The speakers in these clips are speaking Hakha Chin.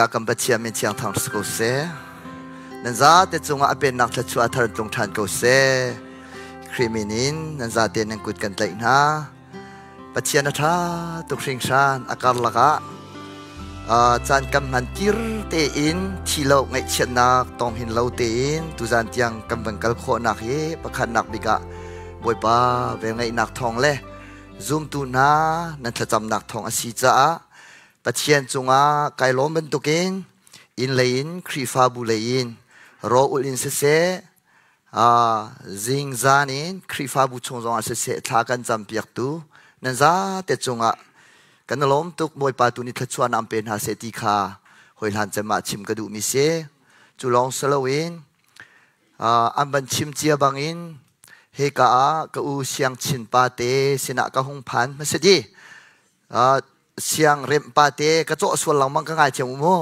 Bik ah kan Pathian min thiang thang si ko seh. Nan zate cungah a pennak thluachuah thar tlung ṭhan ko seh. Khrih min in nan zate nan kut kan tlaih hna. Pathian a ṭha tuk hringhran a karlak ah caan kan hman tir tein thi lo ngaihchiatnak tong hin lo tein tuzan tiang kan van kal khawhnak hi pakhatnak bik ah Bawipa velngeihnak thawng le zumtu hna nan thlacamnak thawng a si caah Pathian cungah kai lawm bantukin inn lei in Khrihfabu lei in raw ulh in siseh zingzan in Khrihfabu chung zongah siseh thla kan campiaktu nan zate cungah kan lawm tuk. Bawipa tu nih thluachuahnak an pe hna seh ti kha hawihlan cem ah chim ka duhmi si. Cu lawng si loin an van chim cia bangin hika ah ka u Siang Chin pa te sinah ka hung phan hmasa di. Siang remh pa te ka cawh sual lengmang, ka ngai thiam u mu.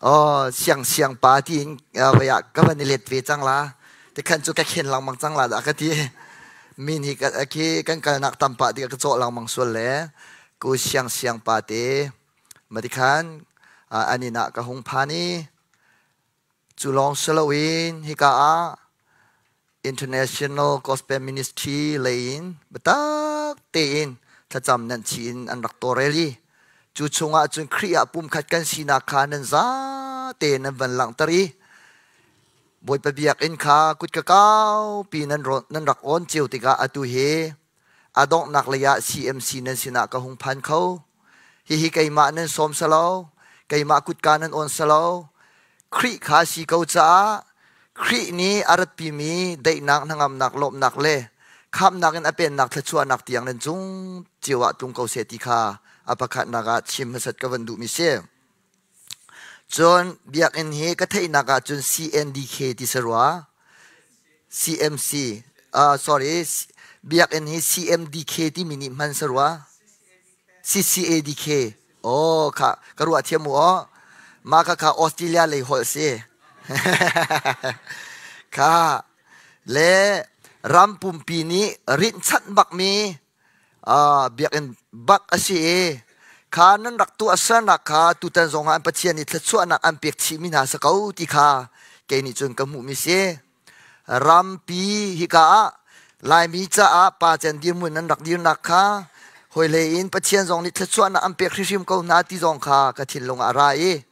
Oh, siang siang pa tiin vai ah ka van i let ve cang la. Te khan cu ka khen lengmang cang la dah ka ti. Min hi ka khi kan kalnak tampa ti ka cawh lengmang sual le ku siang siang pa te matikhan an inn ah ka hung phan i cu lawng si loin hika ah International Gospel Ministry lei in biatak tein thlacam nan chi in an rak tawlrel i cu chungah cun Khrih ah pumkhat kan sinak kha nan zate nan van langhter i Bawipa biakinn kha kutka kaupi nan nan rak on cio tikah atu hi a donghnak lei ah CMC nan sinah ka hung phan kho. Hihi keimah nan sawm salo, keimah kutka nan on salo, Khrih kha si ko caah Khrih nih a ratpimi daihnak, hnangamnak, lawmhnak le khamnak in a pennak thluachuahnak tiang nan cung cio ah tlung ko seh ti kha a pakhatnak ah chim hmasat ka van duhmi si. Cun biakinn hi ka theihnak ah cun CNDK ti si rua. CMC, sorry, biakinn hi CMDK timi nih hman si rua. CCADK. Oh, kha ka ruah thiam u aw. Mah kha kha Australia lei holh si. Kha le ram pumpi nih rinhchanh bakmi biakinn bak a si i kha nan rak tuah sernak kha tutan zong ah Pathian nih thluachuahnak an pek chihmi hna si ko ti kha kei nih cun ka hmuhmi si. Rampi hika ah Laimi caah pa cen dirhmun nan rak dirnak kha hawilei in Pathian zong nih thluachuahnak an pek hrimhrim ko hna ti zong kha ka thinlung ah a ra i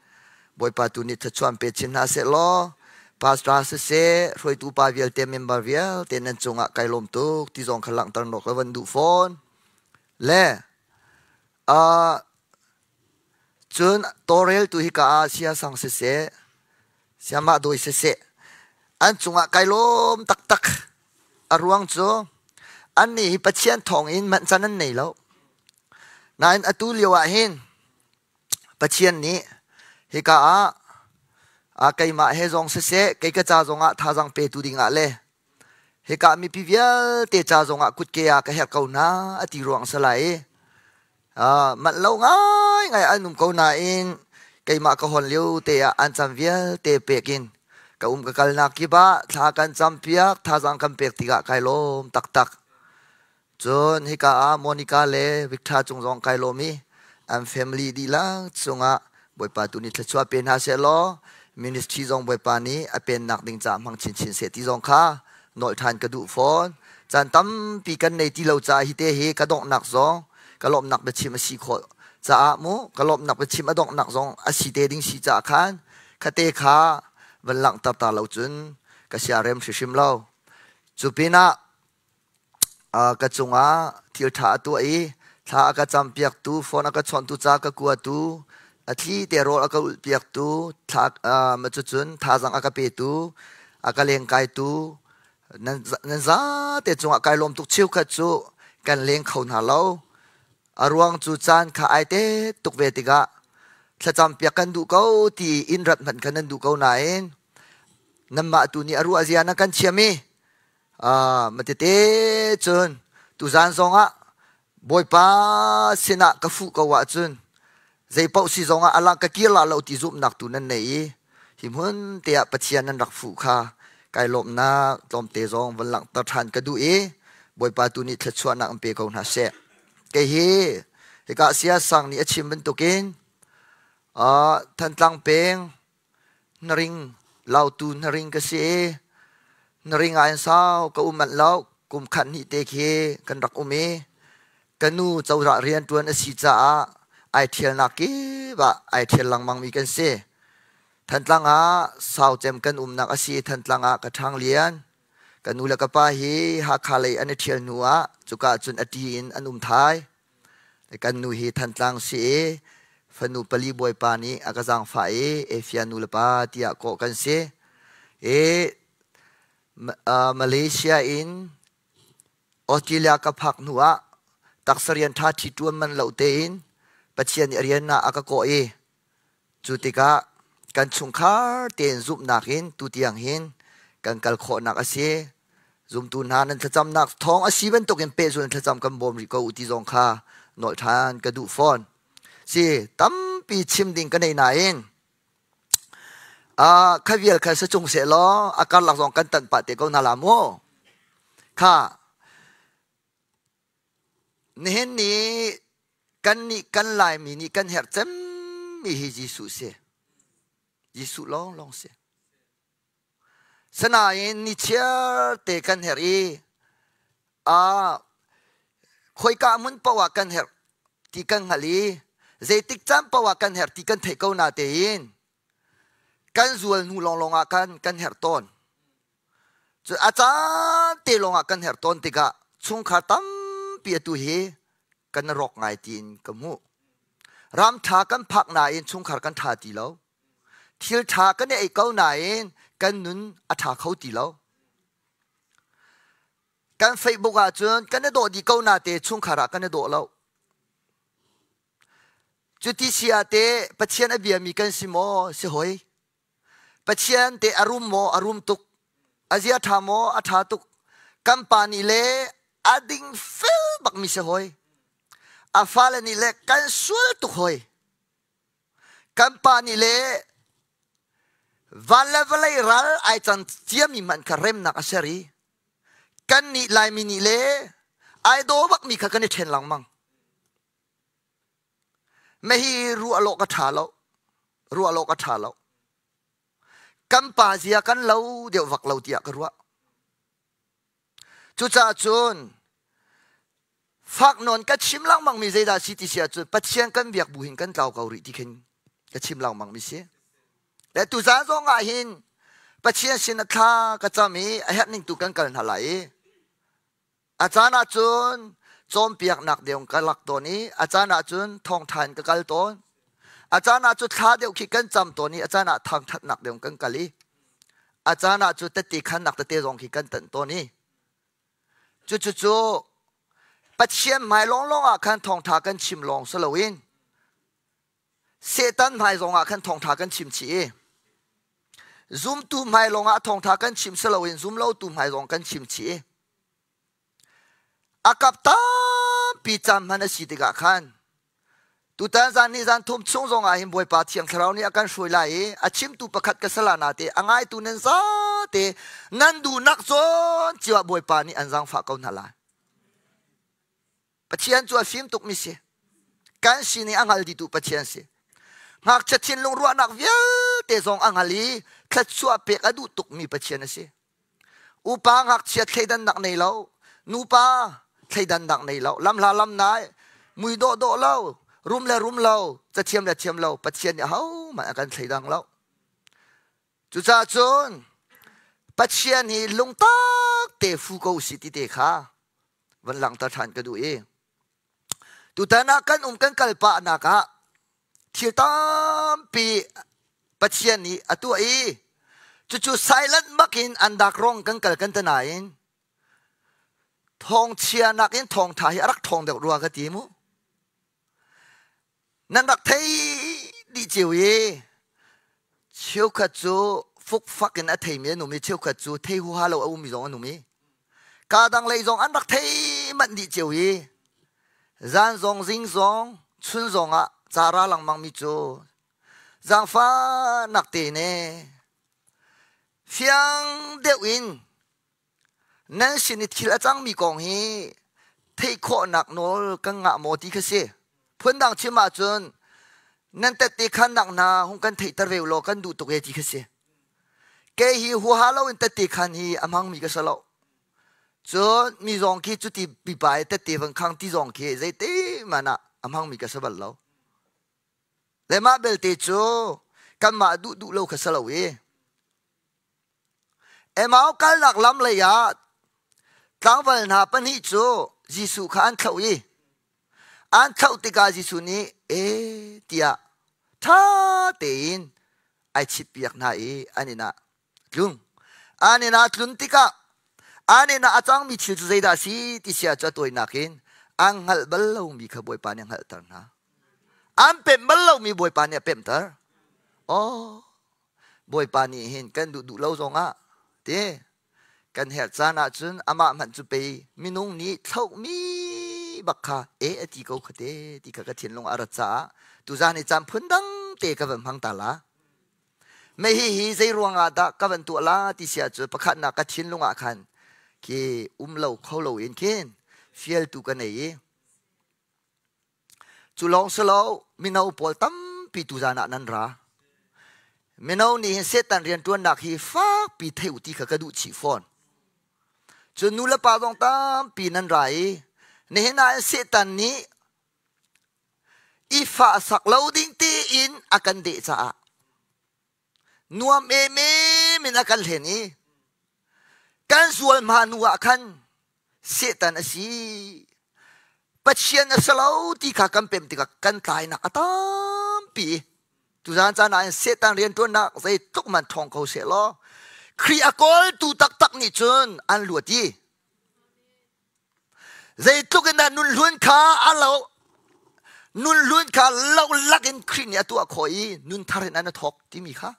Bawipa tu nih thluachuah an pe chin hna seh law pastor siseh, hruaitu pa vialte, member vialte nan cungah kai lawm tuk ti zong kha langhter nawk ka van duh fawn. Le cun tawlreltu hika ah siasang siseh, siamah dawi siseh, an cungah kai lawm taktak. A ruang cu annih hi Pathian thawngin manh can an nei lo. Nain atu lio ah hin Pathian nih hika ah keimah he zong siseh, kei ka ca zongah thazaang petu dingah le hika mipi vialte ca zongah kutke ah ka herh ko hna a ti ruang si lai i manh lo ngaingai an um ko nain keimah ka hon lio te ah an cam vialte pek in ka um ka kalnak kip ah thla kan campiak, thazaang kan pek tikah kai lawm taktak. Cun hika ah Monica le Victor cung zong kai lawm i an family dihlak cungah Bawipa tu nih thluachuah pe hna seh law ministry zong Bawipa nih a pennak ding caah hmang chinchin seh ti zong kha nawl ṭhan ka duh fawn. Caan tampi kan nei ti lo caah hi te hi ka donghnak zong ka lawmhnak biachim a si khawh caah mu ka lawmhnak biachim a donghnak zong a si te ding si caah khan khate kha van langhter ta lo cun ka siarem hrimhrim lo. Cu pinah ka cungah thil ṭha a tuah i thla a ka campiaktu, phone a ka chawnhtu, ca ka kuatu, a thli te rawl a ka ulhpiaktu, thla cucun thazaang a ka petu, a ka lengkaitu, nan zate cungah kai lawm tuk. Cheukhat cu kan leng kho hna lo. A ruang cu caan kha ai te tuk ve tikah thlacam piak kan duh ko ti inn rat hmanh kha nan duh ko nain nanmah tu nih a ruah zia na kan thiam i matete cun tuzaan zongah Bawipa sinah ka fuh ko ahcun zeipaoh si zongah a lang ka kir la lo ti zumhnak tu nan nei i hi hmun te ah Pathian nan rak fuh kha kai lawmhnak tlawmte zong van langhter ṭhan ka duh i Bawipa tu nih thluachuahnak an pe ko hna seh. Kei hi hika siasang nih a chim bantukin Thantlang peng Hnaring Lautu Hnaring ka si i Hnaring ah in sau ka um manh lo. Kum khat hnih te khi kan rak um i ka nu cozah rianṭuan a si caah ai ṭhialnak kip ah ai ṭhial lengmangmi kan si. Thantlang ah sau cem kan umnak a si i Thantlang ah ka ṭhang lian. Ka nu le ka pa hi Hakha lei an i ṭhial hnu ah cuka cun a ṭi in an um thai. Kan nu hi Thantlang si i fanu pali bawipa nih a ka zaangfah i Efia nu le pa tiah kawh kan si. I Malaysia in Australia ka phak hnu ah taksa rian ṭha ṭhi ṭuan man lo tein Pathian nih a rian ah a ka kawh i Cu tikah kan chungkhar tein zumhnak in tutiang hin kan kal khawhnak a si. Zumtu hna nan thlacamnak thawng a si bantukin pehzul in thlacam kan bawm rih ko u ti zong kha nawl ṭhan ka duh fawn. Si tampi chim ding ka nei nain kha vial kha sa cung seh law a karlak zong kan tanh pah te ko hna la mu. Kha Nihin ni kannih kan Laimi nih kan herh cemmi hi Jesuh si. Jesuh lawnglawng si. Sanain nichiar te kan herh i uh, khoika hmun paoh ah kan herh ti kan hngalh i zeitik caan paoh ah kan herh ti kan theih ko na tein kan zual hnu lawnglawng ah kan kan herh tawn. Cun a caan te lawngah kan herh tawn tikah chungkhar tampi atu hi kan rawk ngai tiin ka hmuh. Ram ṭha kan phak nain chungkhar kan ṭha ti lo. Thil ṭha kan i ei ko nain kan nun a ṭha kho ti lo. Kan Facebook ahcun kan i dawh dih ko na te chungkhar ah kan i dawh lo. Cuti si ah teh Pathian a biami kan si maw? Si hoi. Pathian te a rum maw? A rum tuk. A zia ṭha maw? A ṭha tuk. Kan pa nih le a ding fel bakmi si hoi. A fale nih le kan sual tuk hoi. Kan pa nih le van le vawlei ral ai can ciami hmanh kha remnak a ser i kan nih Laimi nih le ai daw bakmi kha kan i ṭhen lengmang. Mahi ruah lawh ka ṭha lo. Ruah lawh ka ṭha lo. Kan pa zia kan lo deuh vak lo tiah ka ruah. Cucaah cun fak nawn ka chim lengmang mi zeidah si ti si ahcun Pathian kan biak bu hin kan tlau ko rih ti khin ka chim lengmang mi si. Le tuzaan zong ah hin Pathian sin a thla ka cam i a herh ning tu kan kal hna lai i A caan ahcun cawnpiaknak deuh ka lak tawn i a caan ahcun thawngṭha in ka kal tawn. A caan ahcun thla deuh khi kan cam tawn i a caan ah thangṭhatnak deuh kan kal i a caan ahcun tette khannak tete zong khi kan tanh tawn i cucucu Pathian hmai lawnglawng ah khan thawngṭha kan chim lawng si loin Satan hmai zongah khan thawngṭha kan chim chih i zumtu hmai lawngah thawngṭha kan chim si loin zumlotu hmai zong kan chim chih i a kap tampi caan hman a si tikah khan tutan zan ni zan thum chung zongah hin Bawipa Thiang Thlarau nih a kan hruai lai i a chimtu pakhat ka sala na te a ngaitu nan zate nan duhnak zawn cio ah Bawipa nih an zaangfah ko hna lai. Pathian cu a fim tukmi si. Kan sining a hngal dihtu Pathian si. Ngakchia thinlung ruahnak vialte zong a hngal i thluachuah pek a duh tukmi Pathian a si. Upa ngakchia thleidannak nei lo, nupa thleidannak nei lo, lamhla lamnai, mui dawh dawh lo, rum le rum lo, cathiam le thiam lo, Pathian nih ahohmanh a kan thleidang lo. Cucaah cun Pathian hi lungtak te fu ko si ti te kha van langhter ṭhan ka duh i tutan ah kan um kan kal pah nak ah thil tampi Pathian nih a tuah i cucu silent bak in an dak rong kan kal kan ta nain thawngchia nakin thawngṭha hi a rak ṭhawng deuh rua ka ti mu. Nan rak thei dih cio i cheukhat cu fukfak in a theimi an um i cheukhat cu thei huaha lo a ummi zong an um i kaa dang lei zong an rak thei manh dih cio i zan zong zing zong chun zong ah ca ra lengmangmi cu zaangfahnak te ne fiang deuh in Nan sin i thil a cangmi kong hi theih khawhnak nawl kan ngah maw ti kha si. Phundang chim ahcun. Nan tette khannak hna hung kan theihter ve law kan duh tuk e ti kha si. Kei hi huaha loin tette khan hi a hmangmi ka si lo. Cun mi zong khi cuti pipa i tette van khang ti zong khi zeite hmanh ah a hmangmi ka si bal lo. Le mah belte cu kanmah duh duh lo kha si lo i Emau kalnak lam lei ah tlangval hna pahnih cu Jesuh kha an thlauh i an thlauh tikah Jesuh nih e tiah ṭha tein ai chitpiak hna i an inn ah tlung. An inn ah tlun tikah an inn ah a cangmi thil cu zeidah a si ti sia cu a tawinak in an hngalh bal lomi kha Bawipa nih a hngalhter hna. An pemh bal lomi Bawipa nih a pemhter. Oh, Bawipa nih hin kan duh duh lo zongah ti kan herh caan ahcun amah hmanh cu pei minung nih thlauhmi bak kha e a ti ko kha te ti kha ka thinlung a rat caah tuzaan hi caan phundang te ka van hmang ta la. Mei hihi zei ruangah dah ka van tuah la ti si ahcun pakhatnak ka thinlung ah khan khi um lo kho lo in khin fialtu ka nei i Cu lawng si lo, mino pawl tampi tuzan ah nan ra. Mino nih hin Satan rianṭuannak hi fakpi thei u ti kha ka duh chih fawn. Cun nu le pa zong tampi nan ra i nihin ah hin Satan nih i fahsak lo ding tiin a kan deh caah nuam emem in a kan hlen i kan sual hma hnu ah khan Satan a si Pathian a si lo ti kha kan pem tikah kan tlainak a tampi. Tuzaan caan ah Satan rianṭuannak zeitluk man ṭhawng ko seh law Khrih a kawltu taktak nih cun an luat i zeitluk in dah nun hlun kha a lo nun hlun kha lo lak in Khrih nih a tuah khawh i nun thar in an a thawk timi kha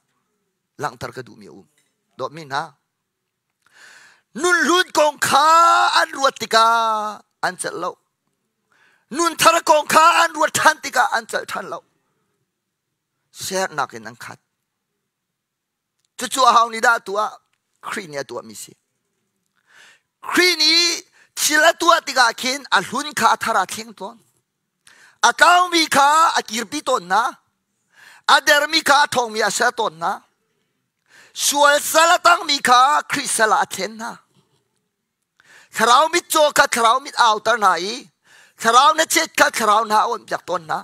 langhter ka duhmi a um. Dawtmi hna, Nunhlun kong kha an ruat tikah an celh lo. Nunthar kong kha an ruat ṭhan tikah an celh ṭhan lo. Sernak in an khat. Cucu aho nih dah a tuah? Khrih nih a tuahmi si. Khrih nih thil a tuah tikah khin a hlun kha a thar ah thleng tawn. A tlaumi kha a kirpi tawn hna. A dermi kha a ṭhawngmi a ser tawn hna. Sual sal a tangmi kha Khrih sal ah a thlen hna. Thlarau mitcaw kha thlarau mit auter hna i thlarau na chet kha thlarau hna a awnhpiak tawn hna.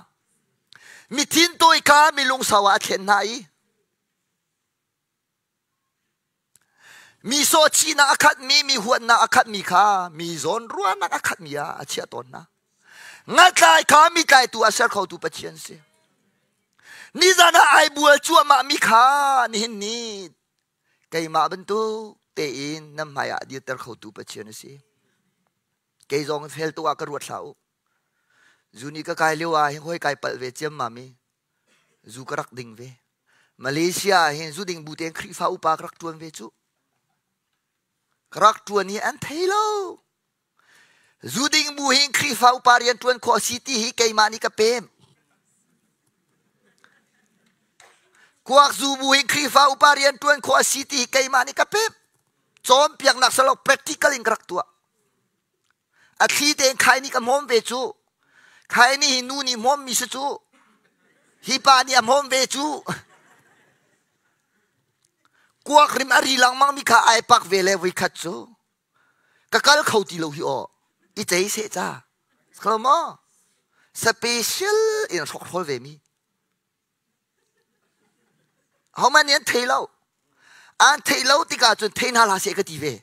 Mithin tawi kha mi lungsau ah a thlen hna i mi sawhchihnak a khatmi mi huatnak a khatmi kha mi zawnruahnak a khatmi ah a chiah tawn hna. Ngatlai kha mi tlaitu a ser khotu Pathian si. Nizan ah ai bual cuahmah mi kha nihin ni keimah bantuk tein nan hmai ah dirter khotu Pathian a si. Kei zong fel tuk ah ka ruat hlah u. Zu nih ka kai lio ah hin hoi kai palh ve ciammam i zu ka rak ding ve. Malaysia ah hin zu ding bu tein Khrihfa upa ka rak ṭuan ve cu. Ka rak ṭuan hi an thei lo. Zu ding bu hin Khrihfa upa rian ṭuan khawh a si ti hi keimah nih ka pem. Kuak zu bu hin Khrihfa upa rian ṭuan khawh a si ti hi keimah nih ka pem. Cawnpiaknak salo practical in ka rak tuah. A thli tein khai nih ka hmawm ve cu. Khai nih hi nu nih hmawmmi si cu. Hi pa nih a hmawm ve cu. Kuak rim a ri lengmang mi kha ai pak ve le voikhat cu. Ka kal kho ti lo hi aw i cei seh ca kho maw special in hrokhrawl ve mi homan nih an thei lo an theih lo tikah cun thei hna hlah seh ka ti ve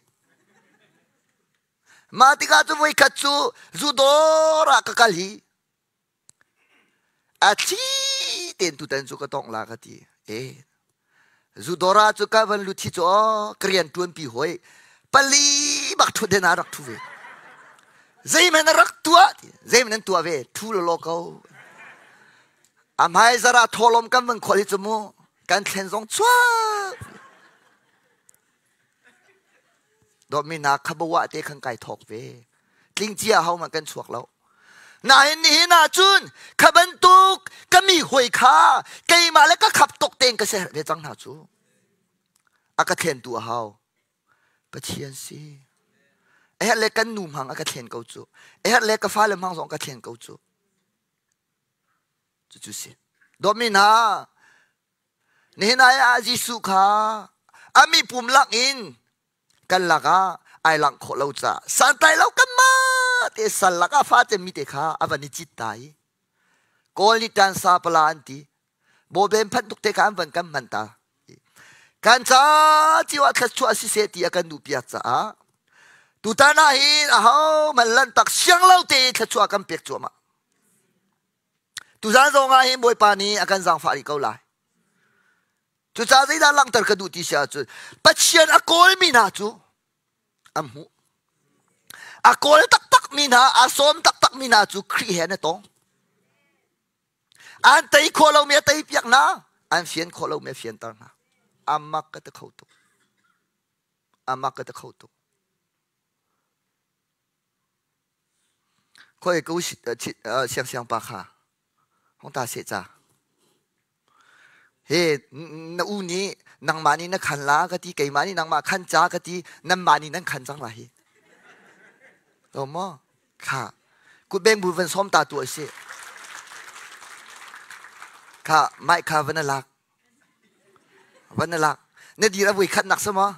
mah tikah cun voikhat cu zu dawr ah ka kal hi A thli tein tutan cu ka tongh la ka ti. E, Zudora cu ka van lut hi cu aw ka rian ṭuanpi hawi pali bak ṭhut den ah rak ṭhu ve. Zeihmanh a rak tuah ti zeihmanh an tuah ve ṭhu lawlaw ko. A hmai zara thawlawm kan van khual hi cu mu kan thlen zong chuak. Dawtmi hna khabawa te khan kai thawk ve. Tling cia ho hmanh kan chuak lo. Nain nihin ah cun kha bantuk ka mi hoi kha keimah le ka khap tuk tein ka ser ve cang hna cu. A ka thlentu a hau. Pathian si. A herh le kan nu hmang a ka thlen ko cu. A herh le ka fale hmang zong ka thlen ko cu. Cucu si. Dawtmi hna, nihin ah Jesuh kha a mipum lak in kan lakah ai langh khawh lo caah santlai lo kanmah te sal lakah fate mi te kha a van i cit ta i Kawl nih tan sa pala an ti bawben phanh tuk te kha an van kan hman ta kan ca cio ah thluachuah siseh ti a kan duh piak caah tutan ah hin aho man lan tak siang lo te thluachuah kan pek cuahmah tuzan zong ah hin Bawipa nih a kan zaangfah rih ko lai Cucaah zeidah langhter ka duh ti si ahcun Pathian a kawlmi hna cu an hmuh. A kawl taktakmi hna, a sawm taktakmi hna cu Khrih he an i tong. An tei khawh lomi a tei piak hna, an fian khawh lomi a fianter hna. Amak ka ti kho tuk. Amak ka ti kho tuk. Khoi ko siang siang pa kha hong ta seh ca. He na u nih nangmah nih na khan la ka ti keimah nih nangmah khan ca ka ti nanmah nih nan khan cang la hi. Lo maw? Kha. Kutbeng bu van som ta tu a si. Kha mai kha van a lak. Van na lak. Na dir a voi khat nak sa maw?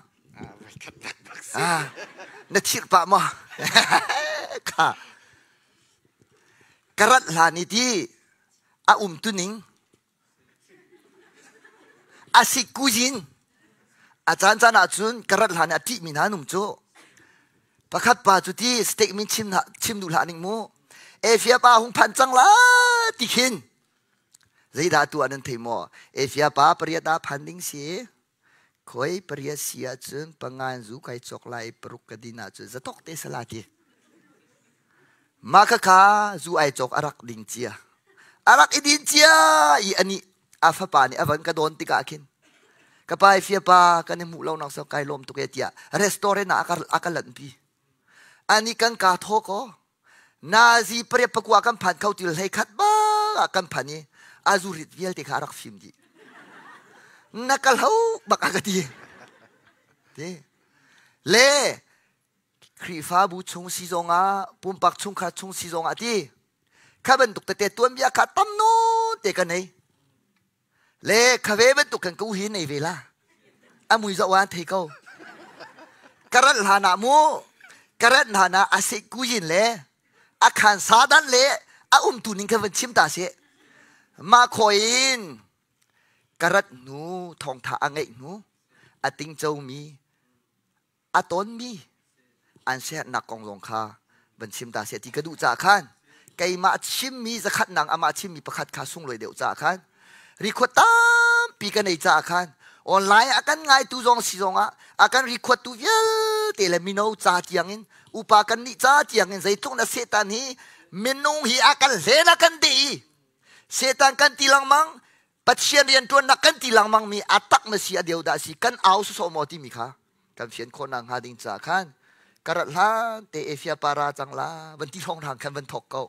Voi khat nak bak si. Ah, na thirh pah maw? Kha. Ka rat hlan i ti a um tu ning a si kuzin a caan caan ah cun ka rat hlan i a ṭih mi hna an um cu pakhat pa cu ti statement chim chim duh hlah ning mu Efia pa hung phan cang la ti khin Zeidah tuah nan thei maw? Efia pa pariat ah phan ding si. Khoi pariat si ahcun pangan zu kai cawk lai paruk ka din ahcun zatok te sala ti. Mah khakha zu ai cawk a rak ding cia. A rak i din cia i ani a fapa nih a van ka dawn tikah khin ka pa Efia pa kan i hmuh lo nak so kai lawm tuk e tiah restaurant ah a ka lanhpi. Ani kan ka thaw ko. Nazi pariat pakua kan phan kho til hlei khat bak ah kan phan i a zurit vialte kha a rak fim dih. Na ka hlo bak a ka ti. Ti. Le Khrihfabu chung si zongah pumpak chungkhar chung si zongah ti kha bantuk tete tuanbia kha tam nawn te ka nei. Le khave bantuk kan ko hi nei ve la. A mui zoh an thei ko. Ka rat hlan ah mu ka rat hlan ah a seh kuyin le a khan sadan le a umtu ning kha van chim ta seh. Mah khawi in ka rat hnu thawngtha a ngeih hnu a tingco mi a tonmi an siaherhnak kong zong kha van chim ta seh ti ka duh caah khan keimah chimmi zakhat nang amah chimmi pakhat kha sunglawi deuh caah khan record tampi ka nei caah khan online a kan ngaitu zong si zongah a kan record tu vialte le mino ca tiangin upa kan nih ca tiangin zeitluk na Satan hi minung hi a kan hlen a kan deh i Satan kan ti lengmang Pathian rianṭuannak kan ti lengmang mi a tak na si a deu dah si kan au sawsawh maw timi kha kan fian khawh nak hnga ding caah khan ka rat hlan te Efia para cang la van ti hrawng hang khan van thawk ko.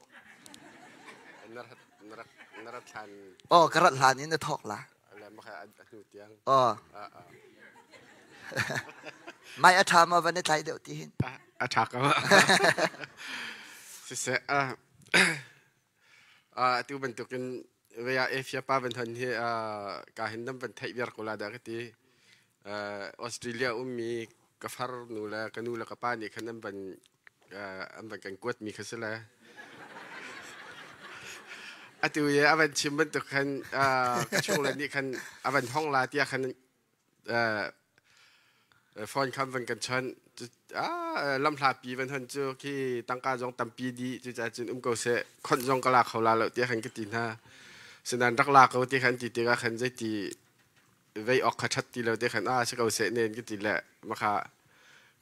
Na rat hlan. Oh ka rat hlan in na thawk la. Oh. Mai a ṭha ma van i tlai deuh ti hin. A ṭha ko. Siseh atu bantukin vei ah Asia pa van hon hi ka hin nam van theih viar ko la dah ka ti. Australia ummi ka far nu le ka nu le ka pa nih khan an van an van kan kuat mi kha si le. Atu i a van chim bantuk khan ka chung le nih khan a van hong la tiah khan Phone khan van kan chawnh. Lamhlapi van hon cu khi tangka zong tampi dih cucaah cun um ko seh khonh zong ka la kho la lo tiah khan ka ti hna. Sinain rak la ko ti khan ti tikah khan zeiti vei awk kha ṭhat ti lo ti khan ah si ko seh nen ka ti le makha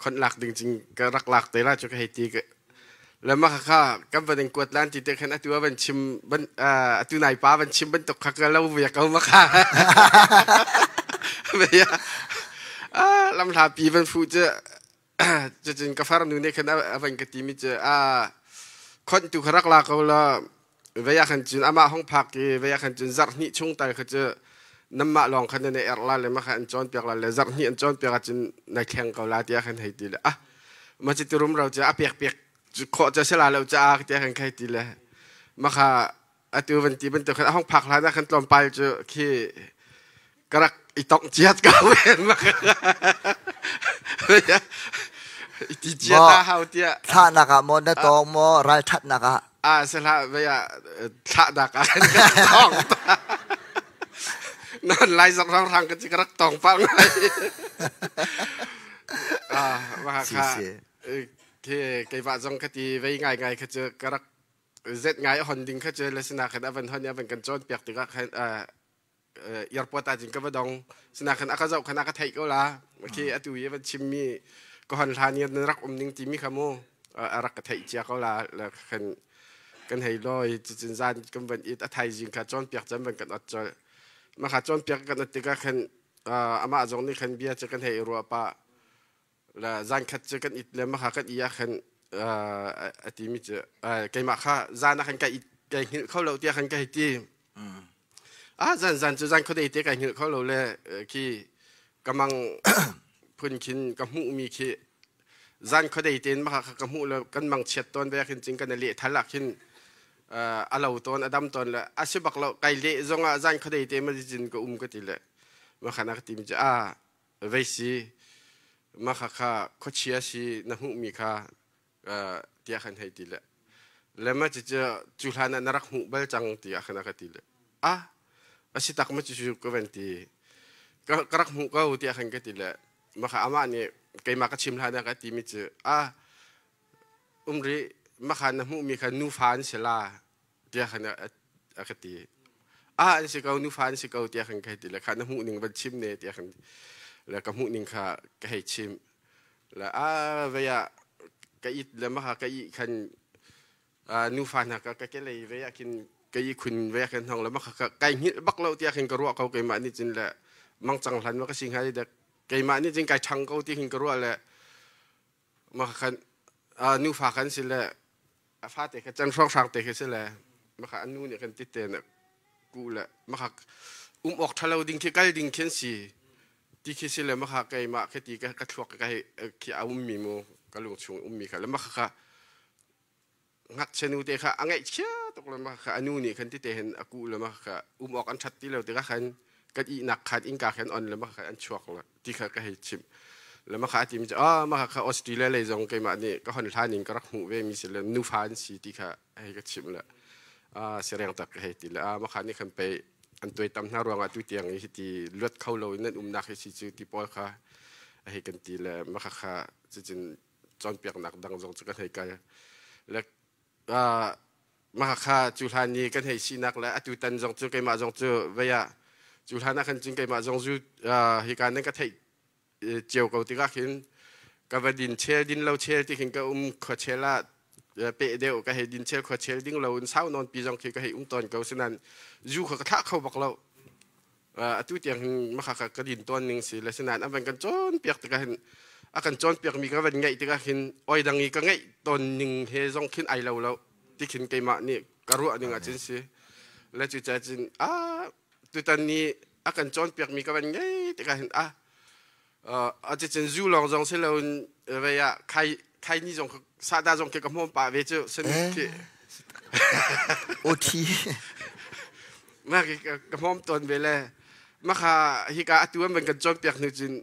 khonh lak ding cing ka rak lak te la cu ka hei ti le mah kha kan van in kuat lan ti te khan atu a van chim ban atu nai pa van chim bantuk kha ka lo ve ko ma kha ve lam hla pi van fu cu cucun ka far nu nih khan a van ka ti mi cu a khon tu kha rak la ko la vei ah khan cun amah hong phak i vei ah khan cun zarh hnih chung tal kha cu namah lawng khan na erh la le mah kha an cawnpiak la le zarh hnih an cawnpiak ahcun na thleng ko la tiah khan hei ti le ah ma ci turum ro cu a pek pek khawh cu si la lo caah tiah khan hei ti le mah kha. Atu van ti bantuk khan a hong phak hlan ah khan tlawmpal cu khi ka rak i tongh ciat ko i ti ciat a hau tiah. Thlahnak ah maw na tawng maw ralṭhatnak ah? Ah si hlah vei ah thlahnak ah khan ka tong. Nan lai zong rang rang ka ci ka rak tong pah ngai. Ah mah kha khi keimah zong ka ti vei ngai ngai kha cu ka rak zet ngai a hon ding kha cu le sina khan a van hon i a van kan cawn piak tikah khan airport ah cun ka va dong. Sina khan a ka zoh khan a ka theih ko la. Khi atu i van chimmi ka hon hlan i na rak um ning timi kha mu a rak ka theih cia ko la. Khan kan hei loi cucun zan kan van it a thaizing kha cawnpiak chan van kan ot colh. Mah kha cawnpiak kan ot tikah khan amah zong nih khan bia cu kan hei ruah pah. Le zan khat cu kan it le mah kha kan i ah khan a timi cu keimah kha zan ah khan ka it kai hngilh kho lo tiah khan ka hei ti. Ah zan zan cu zan khuadei te kai hngilh kho lo le khi ka mang phun khin ka hmuhmi khi zan khuadei tein mah kha ka hmuh le kan mang chiat tawn ve khin cing kan i leh thal ah khin a lo tawn a dam tawn le a si bak lo kai leh zong ah zan khuadei te ma cin ka um ka ti le mah khan a ka ti mi cu a vei si mah kha kha khuachia si na hmuhmi kha tiah khan hei ti le le ma cu cu hlan ah na rak hmuh bal cang tiah khan a ka ti le ah a si tak ma cu ka van ti ka rak hmuh ko tiah khan ka ti le ma kha amah nih keimah ka chim hlan ah ka ti mi cu ah umri ma kha na hmuh mi kha nufa an si la tiah khan a ka ti. Ah an si ko nufa an si ko tiah khan ka hei ti le kha na hmuh ning van chim ne tiah khan le ka hmuh ning kha ka hei chim le a vei ah ka it le ma ka i khan nufa hna ka ka ke lei vei ah khin ka i khun vei ah khin hong le ma kha kai hngilh bak lo tiah khin ka ruah ko keimah nih cun le mangcang hlan ma ka si hnga dek keimah nih cun kai ṭhang ko ti khin ka ruah le ma khan nufa kan si le a fate kha can hrawnghrang te khi si le maka an nu nih kan ti te na ku le maka um awk ṭhalo ding khi kal ding khi an si ti khi si le maka keimah khi ti ka thluak ka khi a ummi mu ka lung chung ummi kha le maka kha ngakchia nu te kha a ngaihchia tuk le maka kha a nu nih khan ti te hin a ku le maka kha um awk an ṭhat ti lo tikah khan kan ihnak khan innka khan on le maka kha an chuak le ti kha ka hei chimh. Le maka a timi cu ah maka kha Australia lei zong keimah nih ka hon hlan in ka rak hmuh ve mi si le nufa an si ti kha hei ka chimh le ah siareng tak ka hei ti le ah maka nih khan pei an tuaitam hna ruangah tu tiang i hiti luat kho lo in an umnak hi si cu ti pawl kha hei kan ti le maka kha cucun cawnpiaknak dang zong cu kan hei kal le mah kha cu hlan i kan hei sinak le atu tan zong cu keimah zong cu vei ah cu hlan ah khan cun keimah zong zu hika nan ka theih cio ko tikah khin ka va din chel din lo chel ti khin ka um khua chel ah peh deuh ka hei din chel khua chel ding lo in sau nawn pi zong khi ka hei um tawn ko sinan zu kha ka thlah kho bak lo. Atu tiang hin maka ka ka din tawn ning si le sinain an van kan cawnpiak tikah hin a kan cawnpiak mi ka van ngaih tikah hin oi dang i ka ngaih tawn ning he zong khin ai lo lo ti khin keimah nih ka ruah ning ah cun si le cu ca cun a tutan ni a kan cawnpiak mi ka van ngei tikah hin a a cun zu lawng zong si lo in vei ah khai khai ni zong sahda zong khi ka hmawm pah ve cu sen khi OT ma ka hmawm tawn ve le makha hika atu an van kan cawnpiak hnu cun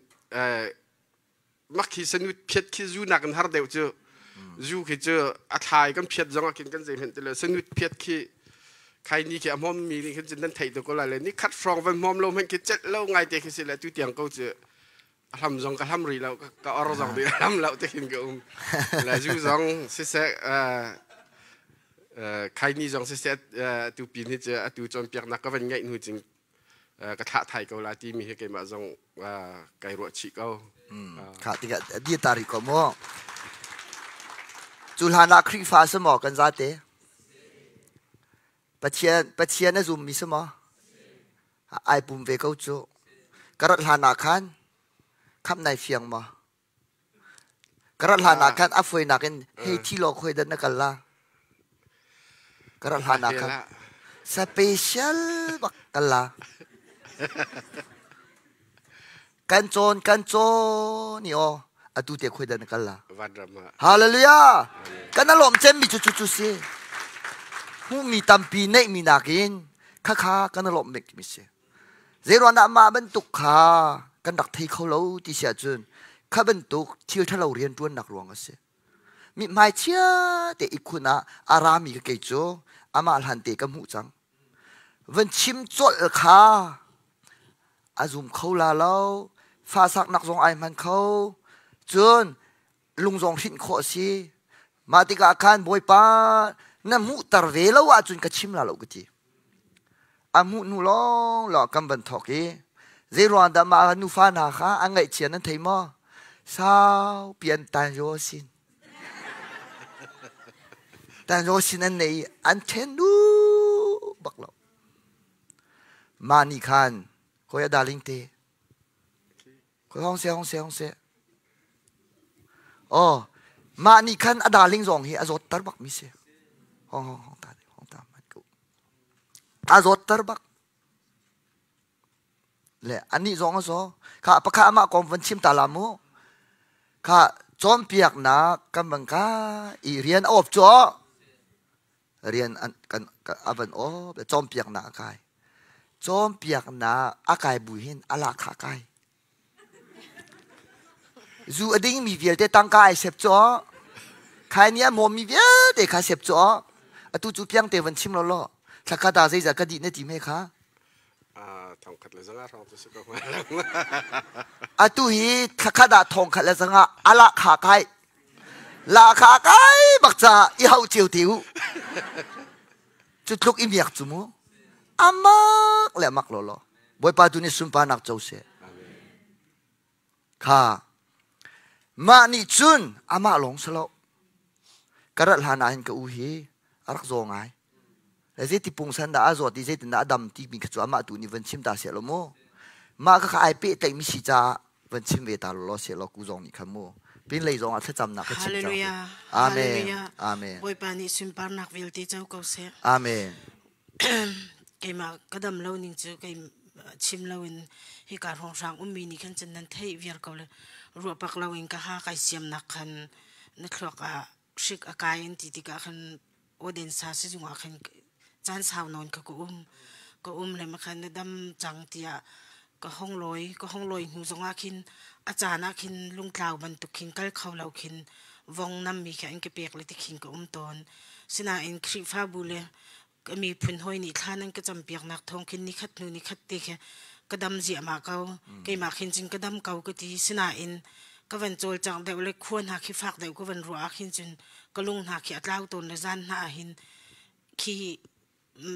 mak khi sanut phiat khi zu nak in har deuh cu zu khi cu a thlai kan phiat zong ah khin kan zei hmenh ti le sanut phiat khi khai ni khi a hmawm mi nih khin cun nan theih tuk ko lai le ni khat hrawng van hmawm lo hmanh khi celh lo ngai te khi si le tu tiang ko cu a hlam zong ka hlam rih lo ka or zong rih hlam lo te khin ka um le zu zong siseh khai ni zong siseh tu pin hi cu atu cawnpiaknak ka van ngaih hnu cun ka thlah thai ko la timi hi keimah zong kai ruah chih ko. Kha tikah di ta rih ko mu. Cu hlan ah Khrihfa si maw kan zate? Pathian Pathian a zummi si maw? Ai pum ve ko cu. Ka rat hlan ah khan khamh nai fiang maw? Ka rat hlan ah khan a fuainak in hei thi law khawi dah na kal la? Ka rat hlan ah khan special bak kal la. Kan cawn kan cawn i aw atu te khawi dah na kal la? Hallelujah! Kan alawm cemmi cu cu cu si. Hmuhmi tampi neihmi nakin khakha kan i lawmh bik timi si. Zeiruangah mah bantuk kha kan rak thei kho lo ti si ahcun kha bantuk thil ṭhalo rianṭuannak ruang a si. Mithmai chia te ihkhun ah a rami ka kei cu amah hlan te ka hmuh cang. Van chim colh kha a zum kho la lo, fa saknak zong ai hman kho. Cun lung zong hrinh khawh a si. Mah tikah khan Bawipa na hmuhter ve lo ahcun ka chim la lo ka ti. A hmuh hnu lawng lawng kan van thawk i zeiruang dah mah nufa hna kha an ngaihchia nan thei maw? Saupi an tan yo sin. Tan yo sin an nei an then duh bak lo. Mah nih khan koi a darling te Koi hong se hong se hong se. Oh, mah nih khan a darling zong hi a zawtter bak mi si. Hong hong hong ta hong ta man ko. A zawtter bak. Le anih zong a zaw. Kha pakha amah kong van chim ta la mu. Kha cawnpiaknak kan van ka i rian a op cu rian an kan a van op cawnpiaknak a kai. Cawnpiaknak a kai bu hin a lak kha kai. Zu a dingmi vialte tangka ai sep cu khai nih a hmawmmi vialte kha sep cu atu cu piangte van chim lo law thlakhat ah zeizah ka dih na ti hme kha Thongkhat le zanga hrawng cu si ko Atu hi thlakhat ah thongkhat le zanga ala kha kai la kha kai bak ca i hau cio te u cu tluk i miak cu mu amak le amak lo law Bawipa tu nih sunparnak co seh. Kha mah nih cun amah lawng si lo. Ka rat hlan ah hin ka u hi a rak zaw ngai. Le zeiti pungsan dah a zawt i zeitin dah a dam timi kha cu amah tu nih van chim ta seh law mu. Mah kha ai pehtlaihmi si caah van chim ve ta law seh law ku zong nih khan mu. Pin lei zong ah thlacamnak ka chim cang. Amen. Amen. Bawipa nih sunparnak vialte co ko seh. Amen. Keimah ka dam lo ning cu kei chim loin hika hrawnghrang ummi nih khan cun nan theih viar ko le ruah pak loin ka ha kai siamnak khan na thluak ah hrik a kai an ti tikah khan awden sa sizung ah khan caan sau nawn kha ka um ka um le makhan na dam cang tiah ka hong lawi ka hong lawi hnu zongah khin a caan ah khin lungtlau bantuk khin kal kho lo khin vong nammi kha an ka pek le ti khin ka um tawn sinain Khrihfabu le ka miphun hawi nih thla nan ka campiaknak thawng khin nikhat hnu nikhat te khi ka dam ziahmah ko keimah khin cun ka dam ko ka ti sinain ka van cawlcangh deuh le khua hna khi fak deuh ka van ruah ah khin cun ka lung hna khi a tlau tawn le zan hna ah hin khi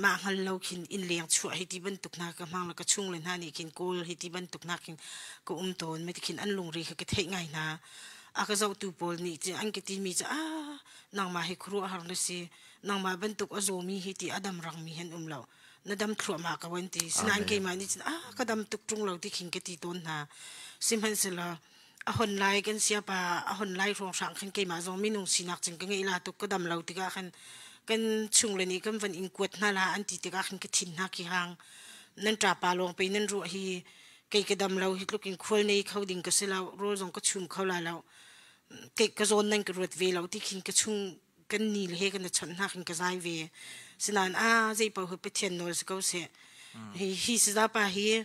mah hngal lo khin inn leng chuah hi ti bantuk hna ka hmang le ka chung le hna nih khin kawl hi ti bantuk hna khin ka um tawn me ti khin an lungri kha ka theih ngai hna a ka zohtu pawl nih an ka timi cu ah nangmah hi khuaruahhar na si nangmah bantuk a zawmi hi ti a dam rangmi han um lo na dam thluahmah ko an ti sinain keimah nih cun ah ka dam tuk ṭung lo ti khin ka ti tawn hna sihmanhsehlaw a hon lai kan siapa a hon lai hrawnghrang khan keimah zong minung sinak cun ka ngeih la tuk ka dam lo tikah khan kan chung le nih kan van in kuat hna la an ti tikah khan ka thin hna khi hang nan ṭapa lawng pe nan ruah hi kei ka dam lo hi tluk in khual nei kho ding ka si lo rawl zong ka chum kho lai lo ke ka zawn nan ka ruat ve lo ti khin ka chung kan ni le he kan chawnh hna khin ka zai ve sinain a zei paoh hi Pathian nawl si ko seh hi hi sazapa hi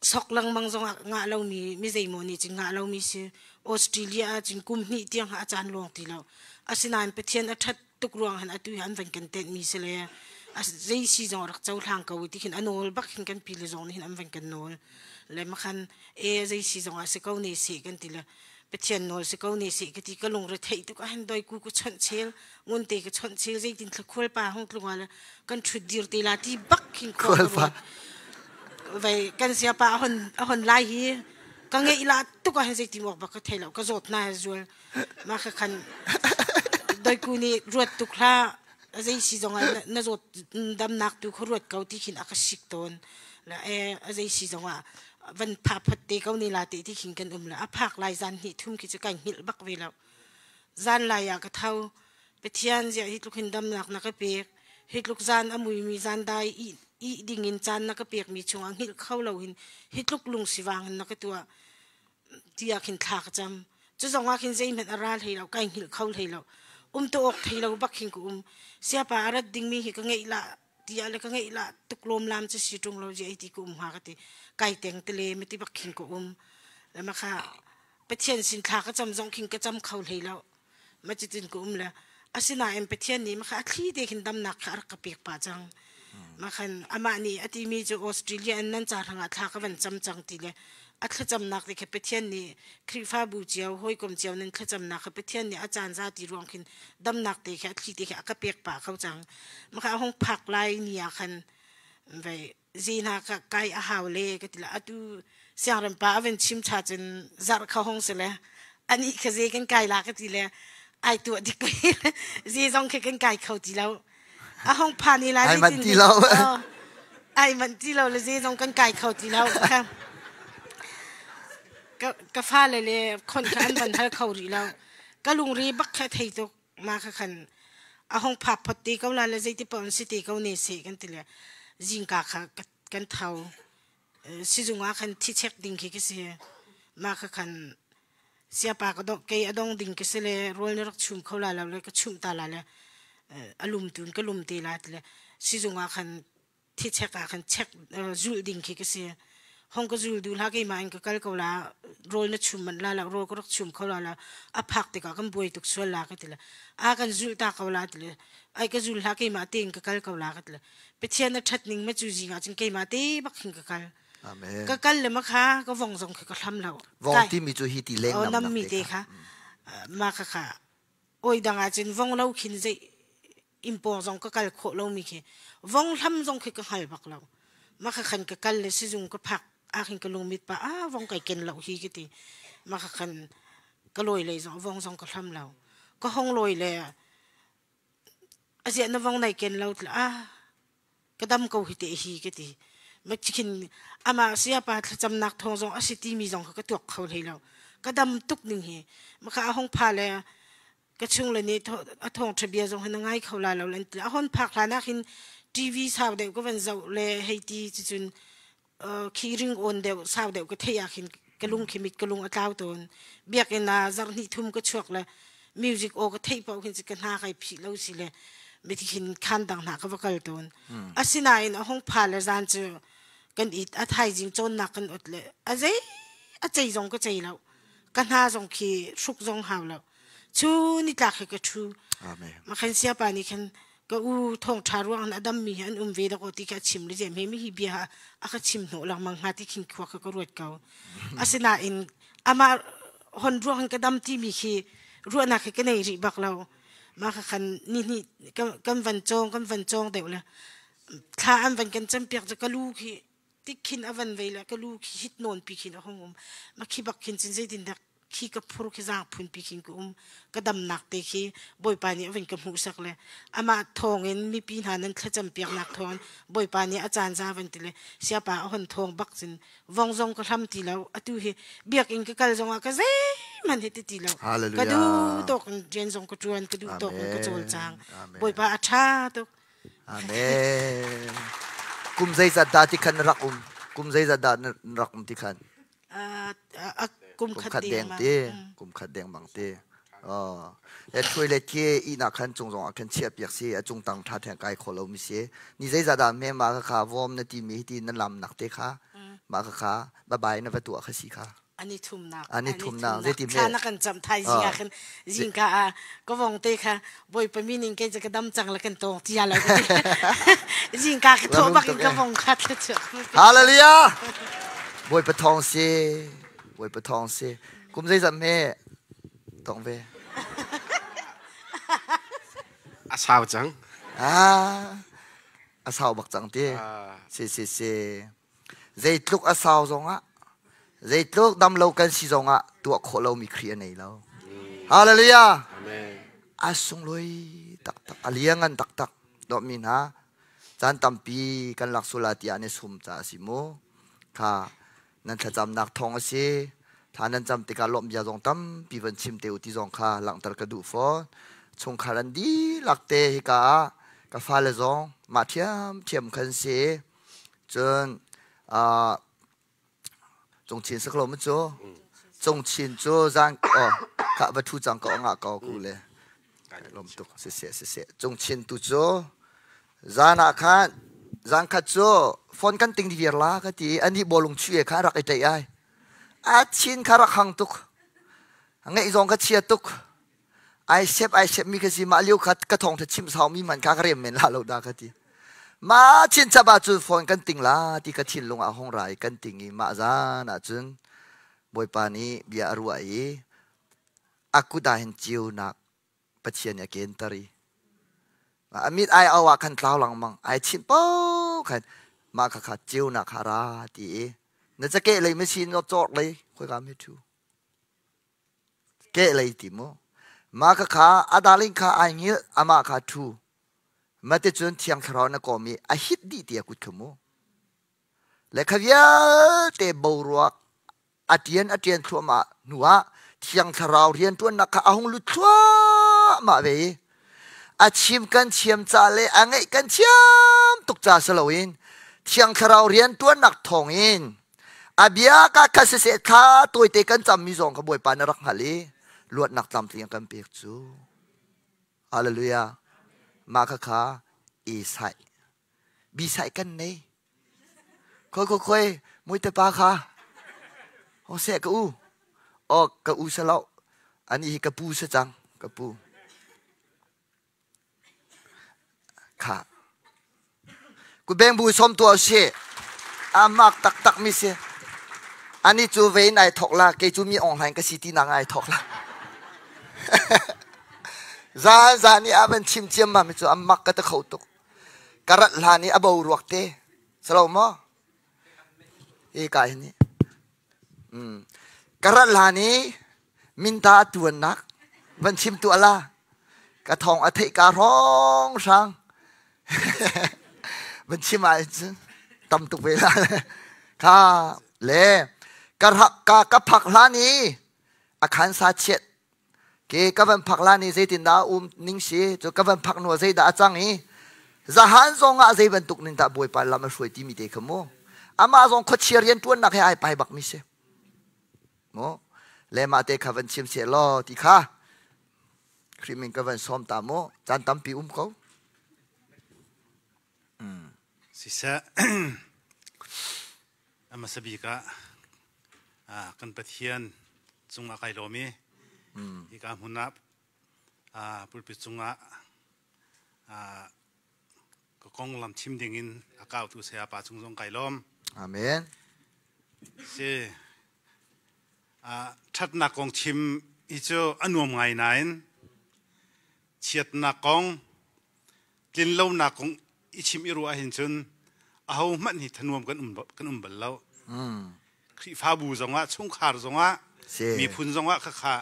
sok lengmang zong ah ngah lomi mi zeimaw nih cun ngah lomi si Australia ah cun kum hnih tiang a caan luang ti lo asinain Pathian a ṭhat tuk ruang han atu hi an van kan tenh mi si le zei si zong rak cohlang ko ti khin a nawl bak hin kan pi le zong nih hin an van kan nawl le makhan e zei si zong ah si ko ne se kan ti le Pathian nawl si ko ne seh ka ti ka lungre theih tuk ah hin doi ku ka chawnh chel ngun te ka chawnh chel zeitin thla khual pa hung tlung ah le kan ṭhut dir te la ti bak khin khual pa vai kan sia pa ahon ahon lai hi ka ngeih la tuk ah hin zeitin awk bak ka thei lo ka zawt na zual ma kha khan doi ku nih ruat tuk hla zei si zong ah na zawt damnak tu kha ruat ko ti khin a ka sik tawn la e a zei si zong ah van pha phot te ko ne la te ti khin kan um la a phak lai zan hnih thum khi cu kai hngilh bak ve lo zan lai ah ka tho Pathian zia hi tluk hin damnak na ka pek hi tluk zan a mui mi zan dai i i ding in caan na ka pek mi chungah hngilh kho lo hin hi tluk lung sivang hin na ka tuah tiah khin thla ka cam. Cu zong ah khin zeihmanh a ral hlei lo, kai hngilh kho hlei lo. Um to awk thei lo bak hin ka um. Siapa a rat dingmi hi ka ngeih la tiah le ka ngeih la tuk lom lam cu si ṭung lo ji ei ti ka um hnga ka ti. Kai teng tele mi ti bak khin ka um. Le ma kha Pathian sin thla ka cam zong khin ka cam kho hlei lo. Ma cutin ka um le asinain Pathian nih ma kha a thli te khin damnak kha a rak ka pek pah cang. Ma khan amah nih a timi cu Australia in nan ca hrangah thla ka van cam cang ti le a thlacamnak te kha Pathian nih Khrihfabu cio hawikom cio nan thlacamnak kha Pathian nih a caan za ti ruang khin damnak te kha a thli te kha a ka pek pah kho cang. Ma kha a hung phak lai ni ah khan vei zi hna ka kai a hau le ka ti la atu siangrem pa a van chim cha cun zarh kha hong si le ani kha ze kan kai la ka ti le ai tuah dik ze zong khi kan kai kho ti lo a hong phan i la ai man ti lo ai man ti lo le ze zong kan kai kho ti lo ka ka fa le le khon kha an van hal kho rih lo ka lungri bak kha thei tuk Ma kha khan a hong phak phot te ko la le zeiti paoh in si te ko ne seh kan ti le zingka kha kan tho. Sizung ah khan thi check ding khi ka si. Ma kha khan siapa ka dong kei a dong ding ka si le rawl na rak chum kho la lo le ka chumh ta la le a lum tun ka lum te la ti le sizung ah khan thi check ah khan check zulh ding khi ka si. Hong ka zul du hlah keimah in ka kal ko la rawl na chum manh la la rawl ka rak chum kho la la a phak tikah kan buai tuk sual la ka ti le a kan zulh ta ko la ti le ai ka zul hlah keimah tein ka kal ko la ka ti le Pathian a ṭhat ning ma cu zing ah cun keimah te bak hin ka kal. Amen. Ka kal le ma kha ka vong zong kha ka hlam lo. Vong timi cu hi ti leng nam nammi te kha ma kha kha oi dang ah cun vong lo khin zei innpawng zong ka kal khawh lomi khi vong hlam zong khi ka hngal bak lo. Ma kha khan ka kal le sizung ka phak ah khin ka lungmit pa ah vong kai ken lo hi ka ti. Ma kha khan ka lawi lei zong vong zong ka hlam lo. Ka hong lawi le aziah na vong nai ken lo tla ah ka dam ko hi te hi ka ti. Ma khin amah siapa thlacamnak thawng zong a si timi zong kha ka tuak kho hlei lo. Ka dam tuk ning hi. Ma kha a hong pha le ka chungle nih a thawngṭha bia zong hi na ngai kho lai lo an ti. A hon phak hlan ah khin TV sau deuh ka van zoh le hei ti cucun khi ring on deuh sau deuh ka theih ah khin ka lung khi mit ka lung a tlau tawn. Biakinn ah zarh hnih thum ka chuak le music aw ka theih paoh khin ka hna kai phih lo si le miti khin khan dang hna ka va kal tawn. Asinain a hung pha le zan cu kan it a thaizing cawnnak kan ot le a zei a cei zong ka cei lo. Ka hna zong khi hruk zong hau lo. Cu nitlak hi ka ṭhu. Makhan siapa nih khan ka u thawngṭha ruang a dammi hi an um ve dawk ti kha a chim le jem he mi hi bia a ka chim hnawh lengmang hnga ti khin khua kha ka ruat ko. Asinain amah hon ruang ka dam timi khi ruahnak hi ka nei rih bak lo. Mah kha khan ni hnih kan van cawng kan van cawng deuh le thla an van kan campiak cu ka lu khi tik khin a van vei le ka lu khi hit nawn pi khin a hung um. Ma khi bak khin cun zeitin dah khi ka phur khi zaang phunpi khin ka um ka damnak te khi Bawipa nih a vun ka hmuhsak le amah thawngin mipi hna nan thlacam piaknak thawngin Bawipa nih a caan za van ti le siapa a hon thawng bak cun vong zong ka hlam ti lo atu hi biakinn ka kal zongah ka zeihmanh hi ti ti lo ka duh tawk in rian zong ka ṭuan ka duh tawk in ka cawlcang Bawipa a ṭha tuk Amen. Kum zeizat dah ti khan na rak um? Kum zeizat dah na rak um ti khan? Kum khat deng te kum khat deng bang te oh le thui le thie i na khan cung zong ah khan chia piak si a cung tang tha theng kai kho lo mi si ni zeizat dah me ma kha kha vom na ti mi hi ti na lam nak te kha ma kha kha bye bye na va tuah kha si kha ani thumnak ani thumnak zeiti thla na kan cam thai zing ah khan zingka ah ka vong te kha bawipa min in kei ka dam cang la kan tawng tia lo zingka ka tho bak in ka vong kha thla chuak Hallelujah bawipa thawng si bawipa thawng si kum zeizat me tong ve a sau cang ah a sau bak cang ti si si si Zeitluk a sau zongah, zeitluk dam lo kan si zongah tuah khawh lomi Khrih a nei lo. Hallelujah! Amen. A sunglawi taktak, a liangan taktak. Dawtmi hna, caan tampi kan lak sula tiah an i sum caah a si mu. Kha nan thlacamnak thawng a si. Thla nan cam tikah lawmh bia zong tampi van chim te u ti zong kha langhter ka duh fawn. Chungkhar an dihlak te hika ah ka fale zong mah ṭhiamṭhiam khan si. Cun Cungchin si ko mu cu. Cungchin cu zang oh ka va ṭhu cang ko ngah ko ku le. Lawm tuk. Siseh siseh. Cungchin tu cu zan ah khan zan khat cu phone kan ting viar la ka ti ani bawlung chuih kha rak i ṭeih ai. A chin kha rak hang tuk. Ngeih zong ka chia tuk. Ai sep ai sep mi ka si mah lio kha ka thong tha chim sau mi man kha ka rem men la lo da ka ti. Ma chin chap ah cun phone kan ting la ti ka thinlung ah hong rai kan ting i mah zan ah cun Bawipa nih bia a ruah i a kut ah hin ceunak Pathian nih a kenter i a mit ai au ah khan tlau lengmang ai chimh paoh khan mah kha kha ceunak kha ra ti i na cakeh lei machine na cawk lei khoika mi thu keh lei ti mu mah kha kha a darling kha ai ngil amah kha thu mate cun thiang thlarau na kawm i a hit dih ti a kut kha mu le kha vialte boruak a ṭian a ṭian thluahmah hnuah Thiang Thlarau rianṭuannak kha a hung lut thluahmah ve i a chim kan thiam ca le a ngeih kan thiam tuk ca si loin Thiang Thlarau rianṭuannak thawngin a bia ka kha siseh thla tawite kan cammi zong kha Bawipa na rak hngalh i luatnak tlamtling a kan pek cu. Hallelujah. Mah kha kha Isai. Bisai kan nei. Khoi khoi khoi muite pa kha Hoseh ka u oh ka u sa lo ani hi ka pu sa cang ka pu kha ku beng bu som tu si amak taktak mi si ani cu vein ai thok la kei cu mi ong hlain ka si ti nang ai thok la zan zan i a van chim ciam ma mi cu amak ka ta kho tuk Ka rat hlan i a boruak te si lo maw? Hi ka hin hi. Ka rat hlan i minta a tuannak van chim tuah la. Ka thawng a theih ka hrawng hrang. Van chim ah cun tam tuk ve la. Kha le ka ka ka phak hlan i a khan sa chiat Ke ka van phak la ni zeitindah um ning si cu ka van phak hnu ah zeidah a cang i zahan zong ah zei bantuk ning dah Bawipa lam a hruai timi te kha mu amah zong khuachia rian ṭuannak he ai pai bak mi si mu le mah te kha van chim seh law ti kha Khrih min ka van sawm ta mu caan tampi um ko Siseh a hmasa bik ah kan Pathian cungah kai lawm i hika hmun ah pulpit cungah ka konglam chim dingin a kautu saya pa cung zong kai lawm. Amen. Si ṭhatnak kong chim hi cu a nuam ngai nain chiatnak kong tlinlonak kong i chim i ruah ahhin cun aho hmanh hi thanuam kan um kan um bal lo. Khrihfabu zongah chungkhar zongah miphun zongah khakha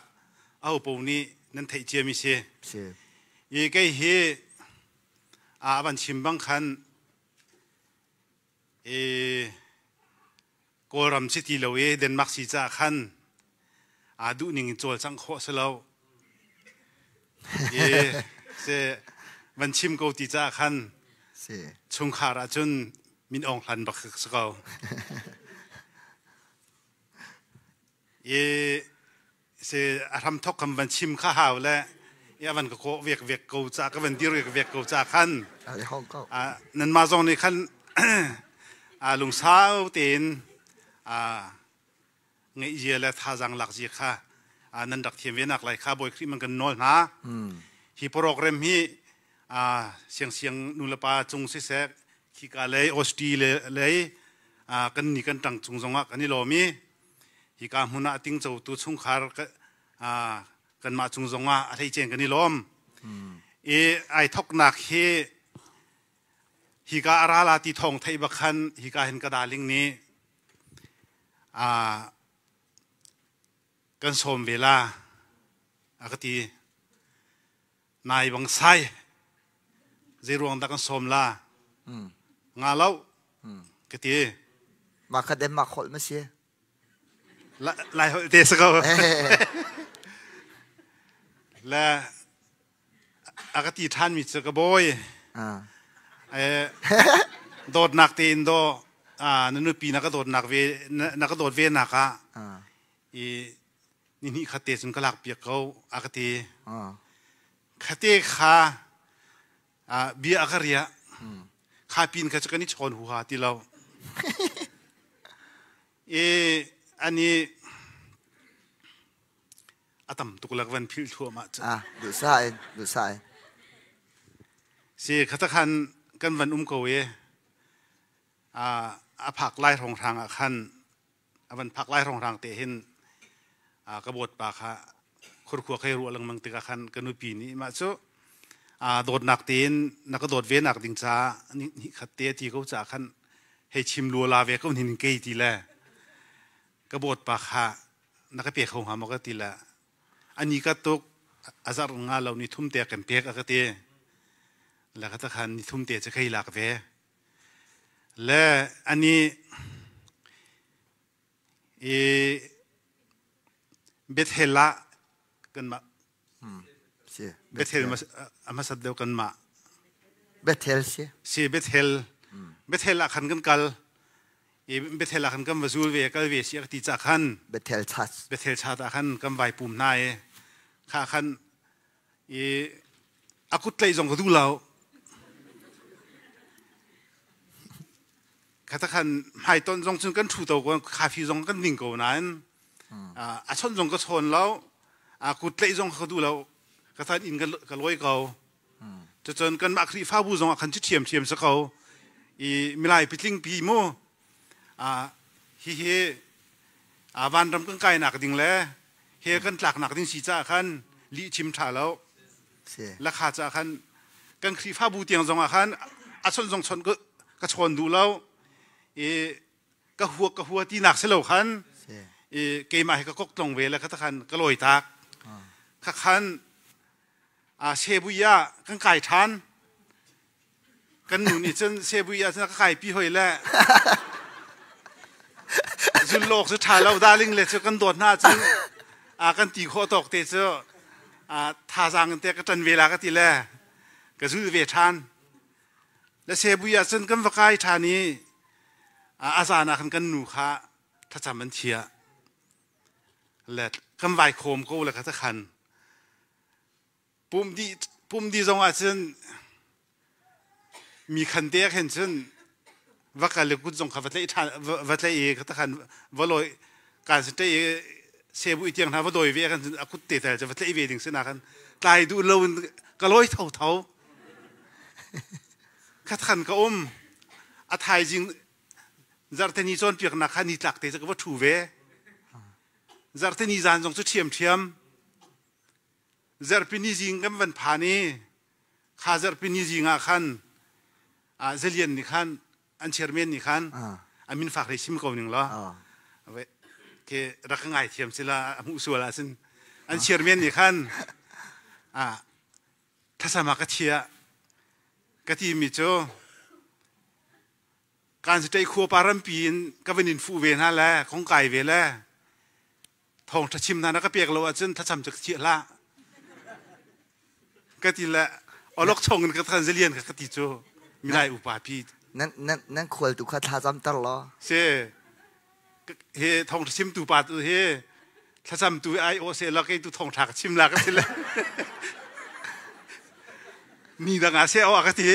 aho paoh nih nan theih ciami si. I kei hi a van chim bang khan i Kawlram si ti lo i Denmark si caah khan aa duhning in cawlcangh khawh si lo. I se van chim ko ti caah khan chungkhar ahcun min Aung Hlan bak si ko. I se a hram thok kam van chim kha hau le i a van ka kawh vek vek ko ca ka van dir vek vek ko ca khan nan mah zong nih khan a lungsau tein a ngeih zia le thazang lak zia kha nan rak thiam ve nak lai kha Bawi Khrih man kan nawl hna hi program hi siang siang nu le pa cung siseh khika lei osti le lei kan ni kan tang cung zongah kan i lawm i hika hmun ah tingcotu chungkhar kanmah cung zongah a hleicen kan i lawm. I ai thoknak hi hika a ra la ti thawng theih bak khan hika hin ka darling nih kan sawm ve la a ka ti. Nai bang sai zei ruang dah kan sawm la nga lo ka ti. Mah kha Denmark holh ma si? Lai holh te si ko. Le a ka ti ṭhan mi cu ka bawi. Dawtnak tein do na nupi na ka dawtnak ve na ka dawt ve nak ah i ni hnih khat te cun ka lak piak ko a ka ti. Khate kha bia a ka riah. Kha pin kha cu kan i chawn huha ti lo. I ani a tam tuk lak van philh thluahmah cu. Ah, duhsa in, duhsa in. Si khata khan kan van um ko i a phak lai hrawnghrang ah khan a van phak lai hrawnghrang te hin ka bawt pa kha khurkhua khei ruah lengmang tikah khan ka nupi nih mah cu dawtnak tein na ka dawt ve nak ding caah ni khat te ti ko caah khan hei chim lua la ve ko nin kei ti le ka bawt pa kha na ka pe kho hnga maw ka ti le ani ka tuk a zarh nga lo ni thum te kan pek a ka ti le ka ta khan ni thum te cu khei lak ve le ani i Bethel ah kanmah Bethel a hmasat deuh kanmah Bethel si si Bethel Bethel ah khan kan kal i Bethel ah khan kan va zul ve kal ve si a ti ca khan Bethel chat Bethel chat ah khan kan vai pum hna i kha khan i a kut tlaih zong ka duh lo khata khan hmaiton zong cun kan thu to ko khafi zong kan ding ko nain a chon zong ka chawn lo a kut tlaih zong ka duh lo ka than in ka lawi ko cucun kanmah Khrihfabu zong ah khan cu ṭhiamṭhiam si ko i milai pitling pi mu hihi vanram kan kainak ding le he kan tlaknak ding si caah khan lih chim ṭha lo lakha caah khan kan Khrihfabu tiang zong ah khan a chon zong chon ka chawn duh lo i ka hua ka hua tinak si lo khan i keimah hi ka kok tlong ve le kha khan ka lawi tak kha khan a sebui ah kan kai ṭhan kan nu nih cun sebui ah cun ka kai pi hoi le zullawk cu ṭha lo darling le cu kan dawt hna cun a kan ti khawh tawk te cu a thazaang in te ka ṭan ve la ka ti le ka zul ve ṭhan le sebui ah cun kan va kai ṭhan i a zan ah khan kan nu kha thlacam an thiah le kan vai khawm ko le kha ta khan pum dih pum dih zong ah cun mi khan te khin cun va kal le kut zong kha va tlaih ṭhan va tlaih i kha khan va lawi kan si ṭei i sebu i tiang hna va dawi ve kan a kut te tel cu va tlaih ve ding si na khan tlai duh lo in ka lawi tho tho kha khan ka um a thaizing zarhteni cawnpiaknak kha nitlak te cu ka va ṭhu ve zarhteni zan zong cu ṭhiamṭhiam Zarhpini zing kan van phan i kha zarhpini zing ah khan Zalian nih khan an chairman nih khan a min fak hlei chim ko ning law ke rak ka ngai thiam sila a hmuh sual ah sin an chairman nih khan thasama ka thiah ka ti mi cu kan si ṭei khua pa rampi in ka van in fuh ve hna le kong kai ve le Thawngṭha chim hna na ka pek lo ahcun thlacam cu ka thiah hlah. Ka ti le awlok chong in ka than zalian ka ka ti cu milai upa pi. Nan nan nan khual tu kha thlacam ter law. Si he thawngṭha chim tu pa tu he thlacam tu ai aw se la kei tu thawngṭha ka chim la ka ti le. Ni dang ah se aw ka ti.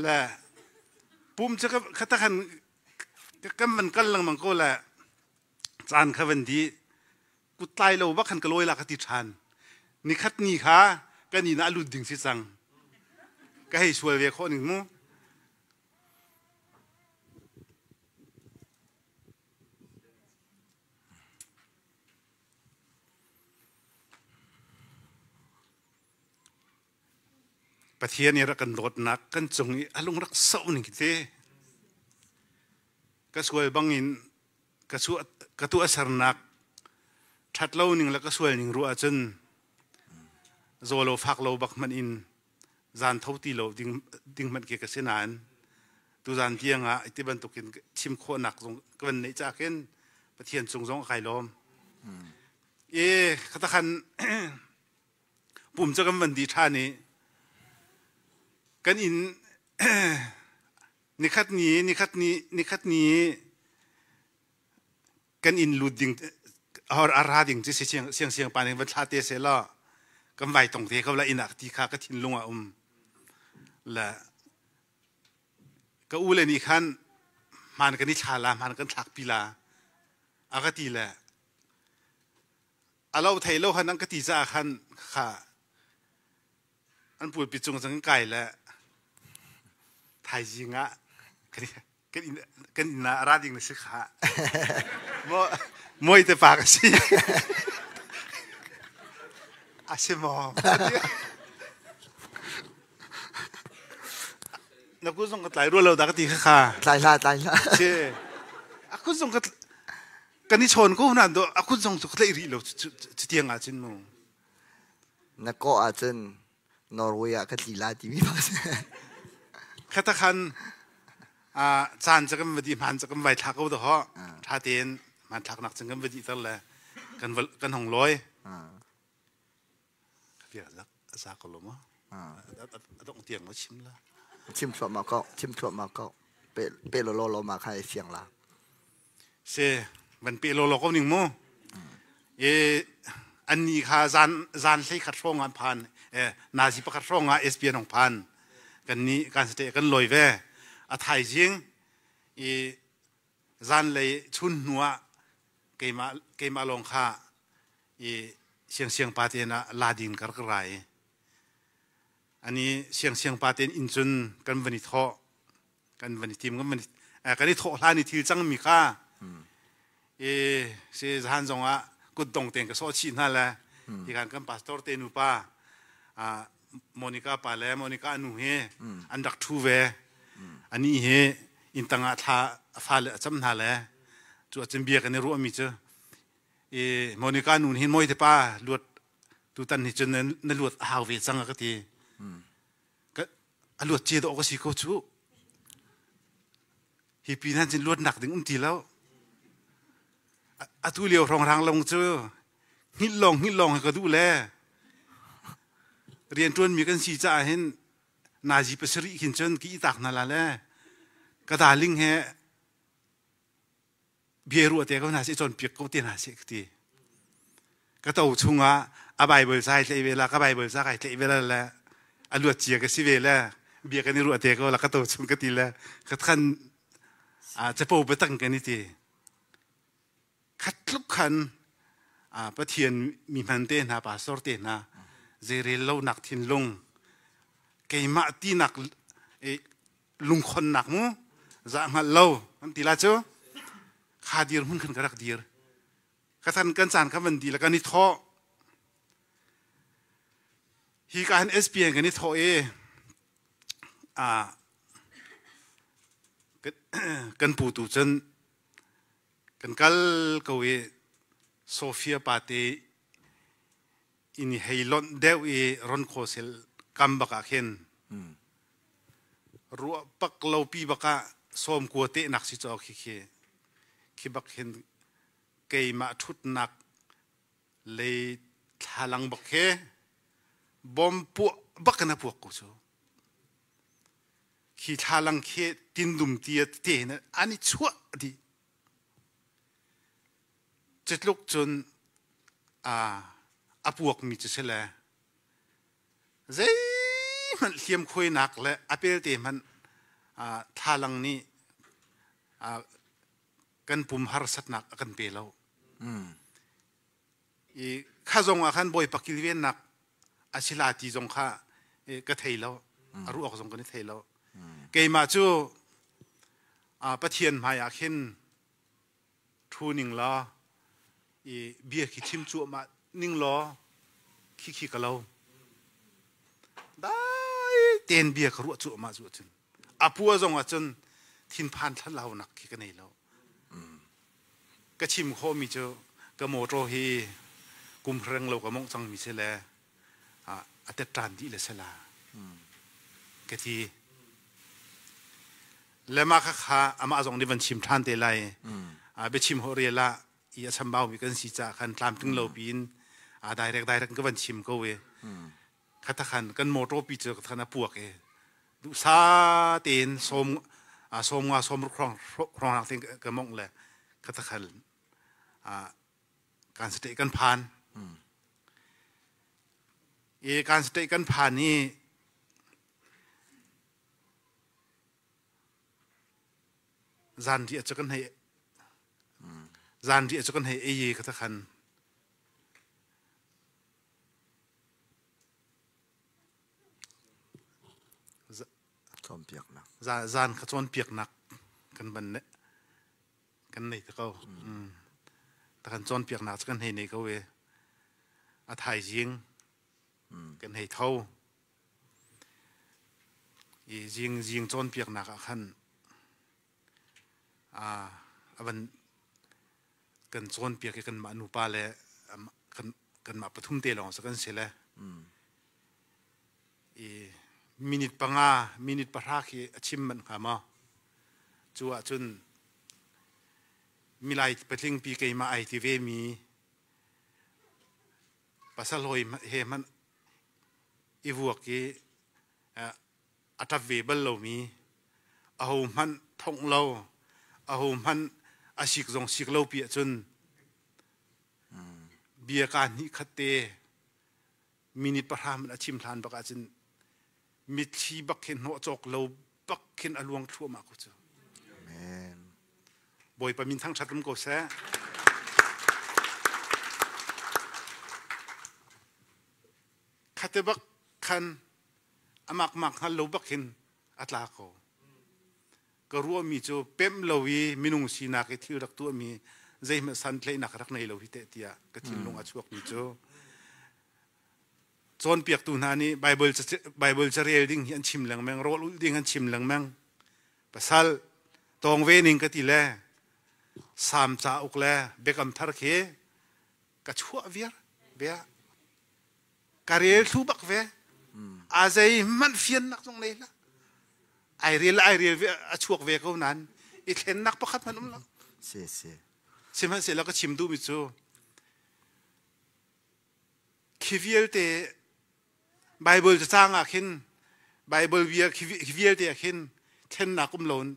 Le pum cu ka ta khan kan van kal lengmang ko le caan kha van dih kut tlai lo bak khan ka lawi la ka ti ṭhan nikhat ni kha kan inn ah lut ding si cang ka hei sual ve khawh ning mu Pathian i rak kan dawtnak kan cung i a lung rak soh ning khi te ka sual bangin ka suah ka tuah sernak ṭhat lo ning le ka sual ning ruah ahcun zaw lo fak lo bak hmanh in zan tho ti lo ding ding hmanh khi ka si nain tuzan tiang ah ti bantukin chim khawhnak zong ka van neih ca khin Pathian cung zong a kai lawm. E khatakhan pum cu kan van di ṭhan i kan inn nikhat ni nikhat ni nikhat ni kan inn lut ding a ra ding cu siang siang pa ning van thla te se law Kan vai tong te ko la inn ah ti kha ka thinlung ah um. Le ka u le nih khan hmaan kan i thla la, hmaan kan thlak pi la a ka ti le a lo thei lo khan an ka ti caah khan kha an pulpit cung cang kai le thaizing ah kan inn kan inn ah ra ding na si kha mo moi te pa ka si a si maw na ku zong ka tlai rua lo da ka ti kha kha tlai hla tlai hla si a ku zong ka kan i chawn ko nan do a ku zong cu ka tlaih rih lo cu tiang ah cun mu Na kawh ahcun Norway ah ka tli la timi bak si. Khata khan caan ca kan va di hmaan ca kan vai thla ko da ho tha tein hmanthlak nak cun kan va di ter le kan kan hong lawi bia zak za ko lo ma a dong tiang ma chim la chim thluahmah ko chim thluahmah ko pe pe lo lo lo ma kha i fiang la Se van pe lo lo ko ning mu e anni kha zan zan hlei khat hrawng an phan e nazi pakhat hrawng ah SPN hong phan kan ni kan sate kan loi ve a thaizing i zan lei chun hnu ah keimah keimah lawng kha i siang siang pa te na ladin kar ka rai ani siang siang pa ten in cun kan van i thawh kan van i tim kan van kan i thawh hlan i thil cangmi kha i si zahan zong ah kutdong tein ka sawh chih hna le hi kan kan pastor te nu pa Monica pa le Monica nu hi an rak thu ve ani hi inn tangah thla a fale a cam hna le cu acin bia kan i ruahmi cu i Monica nu hin moi te pa luat tutan hi cun na luat a hau ve cang a ka ti a luat cia dawh ka si ko cu hi pin han cun luatnak ding um ti lo atu lio hrawng long cu hngilh lawng hngilh lawng ka duh le rian ṭuan mi kan si caah hin nazi pasarih khin cun ki tak hna la le ka darling he bia ruah te ko hna seh cawnpiak ko te hna seh ka ti ka to chungah a Bible ca ai tlaih ve la ka Bible ca kai tlaih ve la le a luat cia ka si ve le bia kan i ruah te ko la ka to chung ka ti le ka khan capo biatang kan i ti khat tluk khan Pathian mi hman te hna pastor te hna zeirel lo nak thinlung keimah tinak lungkhonnak mu za hngal lo an ti la cu kha dir hmun khan ka rak dir ka than kan caan kha van di la kan i thawh hi ka han SPN kan i thawh i a kan pu tu cun kan kal ko i Sofia pate in i hei lonh deuh i ron khawsel kam bak ah khin ruah pak lo pi bak ah sawm kua tehnak si caw khi khi khi bak hin keimah ṭhutnak lei thlalang bak he bom puah bak in a puak ko cu khi thlalang khi tindum ti te hin an i chuah dih Cutluk cun a puakmi cu si le zeihmanh hliamkhuainak le a pelte hmanh thlalang nih kan pum harsatnak a kan pe lo. I kha zong ah khan Bawipa kilvennak a si la ti zong kha ka thei lo. A ruah awk zong kan i thei lo. Keimah cu Pathian hmai ah khin ṭhu ning law i bia khi chim cuahmah ning law khi khi ka lo dai tein bia ka ruah cuahmah cu ahcun a pua zong ahcun thinphan thlalaunak khi ka nei lo ka chim khawhmi cu ka motor hi kum hreng lo ka mongh cangmi si le a tetṭan dih le sela ka ti le mah kha kha amah zong nih van chim ṭhan te lai biachim ho rial ah i a chambau mi kan si caah khan tlamtling lo piin direct direct ka van chim ko i kha khan kan motor pi cu khan a puak i duhsa tein sawm sawm nga sawm ruk hrawng tein ka mongh le kha khan kan state kan phan. I kan state kan phan i zanriah cu kan hei zanriah cu kan hei ei ka ta khan Cawnpiaknak. Zan kha cawnpiaknak kan ban ne kan nei te ko. Ta kan cawnpiaknak cu kan hei nei ko e. A thaizing kan hei tho. I zing zing cawnpiaknak ah khan a van kan cawnpiak i kanmah nupa le kan kanmah pathum te lawng sa kan si le. I minute panga minute pahra khi a chim manh hnga maw? Cu ahcun milai patlingpi keimah ai ti ve mi pasal hawi he hmanh i vuak i a ṭap ve bal lomi aho hmanh thongh lo aho hmanh a sik zong sik lo pi ahcun bia ka hnih khat te minute pahra hmanh a chim hlan bak ahcun mitthli bak khin hnawh cawk lo bak khin a luang thluahmah ko cu. Amen. Bawipa min thangṭhat rum ko seh. Khate bak khan amak mak hngal lo bak hin a tla ko. Ka ruahmi cu pemh lo i minung sinak i thil rak tuahmi zeihmanh santlaihnak rak nei lo hi teh tiah ka thinlung a chuakmi cu cawnpiaktu hna nih Bible Bible carel ding hi an chim lengmang rawl ulh ding an chim lengmang pasal tawng ve ning ka ti le Salm cauk le Biakam thar khi ka chuah viar bia ka rel thlu bak ve a zei hmanh fiannak zong nei hlah ai rel ai rel ve a chuak ve ko nan i thlennak pakhat hmanh um lo si si sihmanhsehlaw ka chim duhmi cu khi vialte Bible cacang ah khin Bible bia khi vialte ah khin thlennak um loin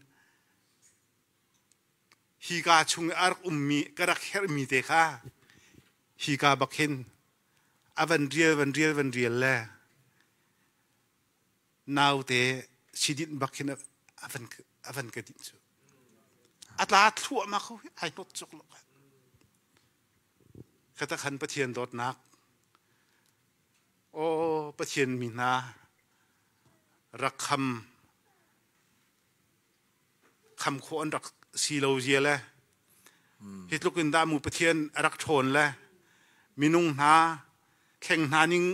hika chung i a rak ummi ka rak herhmi te kha hika bak hin a van rial van rial van rial le naute sidin bak hin a van a van ka dinh cu a tla thluahmah ko ai hnawt cuk lo khata khan Pathian dawtnak aw Pathian mi hna rak kham kham khawh an rak si lo zia le hi tluk in dah mu Pathian a rak ṭhawn le minung hna thleng hna ning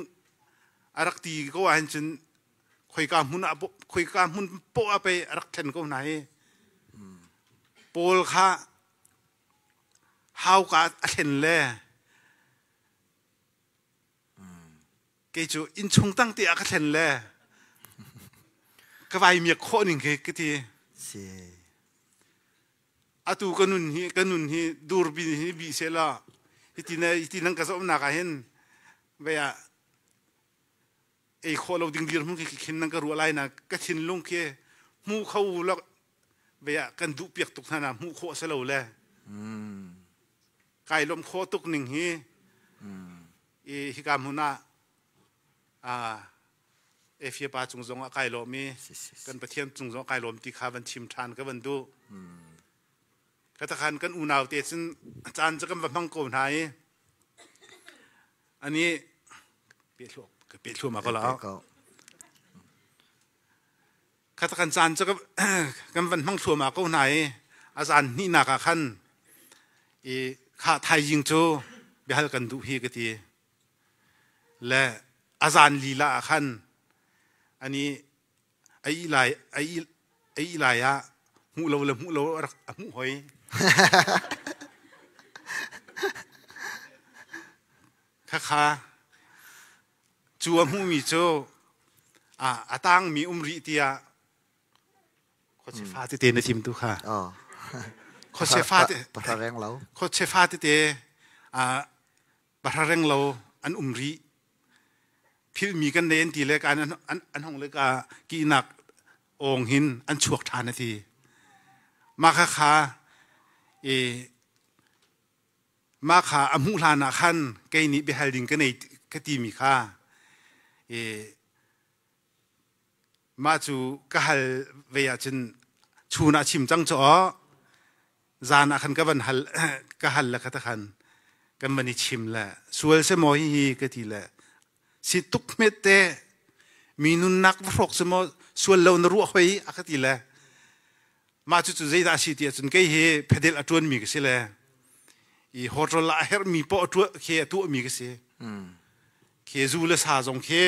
a rak ti ko ahhin cun khoika hmun ah khoika hmun poah pei a rak thlen ko hna hi Paul kha hauka a thlen le Kei cu innchung tang te ah ka thlen le ka vai miak khawh ning khi ka ti. Si. Atu ka nun hi ka nun hi durbin hi bi se la hiti na hiti nang ka zohnak ah hin vei ah ei khawh lo ding dirhmun khi khin nang ka ruah lai na ka thinlung khi hmu kho lo vei ah kan duh piak tuk hna na hmuh khawh se lo le kai lawm khawh tuk ning hi i hika hmun ah Efia pa cung zong ah kai lawm i kan Pathian cung zong kai lawm ti kha van chim ṭhan ka van duh. Ka takhan kan unau te cun caan cu kan va hmang ko hna i ani ka pe thluahmah ko la. Kha kan caan cu kan van hmang thluahmah ko hna i a zan hnihnak ah khan i kha thaizing cu biahal kan duh hi ka ti le a zan lila ah khan ani a ih lai a ih a ih lai ah hmuh lo le hmuh lo a rak a hmuh hoi khakha Cu a hmuhmi cu a tangmi um rih tiah khuachia fa tete na chim tu kha. Khuachia fa te pahra reng lo. Khuachia fa tete pahra reng lo an um rih. Philmi kan nei an ti le kan an hong le ka kinak ong hin an chuak ṭhan a ti. Mah kha kha i Mah kha a hmuh hlan ah khan kei nih biahal ding ka nei ka timi kha I mah cu ka hal ve ahcun chun ah chim cang cu aw zan ah khan ka van hal ka hal le kha ta khan kan van i chim le sual se maw hi hi ka ti le si tuk hmet te mi nunnak va hrawk se maw sual lo na ruah hoi a ka ti le mah cu cu zeidah a si ti ahcun kei hi phedel a ṭuan mi ka si le i hotel ah a herh mi poh a ṭuah khi a tuah mi ka si khi zu le sa zong khi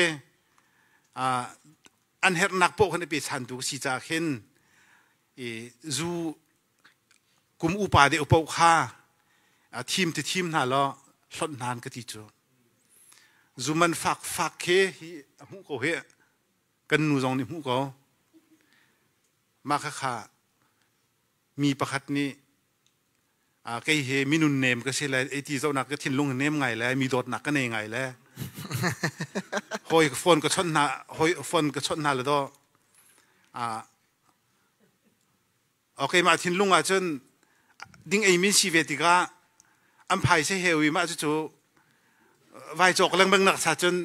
an herhnak poh khan a pe chan tu ka si caah khin i zu kum upa deuh paoh kha thim ti thim hna law hlonh hna an ka ti cu zu man fak fak khi hi a hmuh ko hi kan nu zong nih hmuh ko mah kha kha mi pakhat nih kei he minun nem ka si le ei ti zohnak ka thinlung nem ngai le mi dawtnak ka nei ngai le hawi phone ka chawnh hna hawi phone ka chawnh hna le do okay mah thinlung ah cun ding ei min si ve tikah an phaisa heu i mah cucu vai cawk lengmang nak sa cun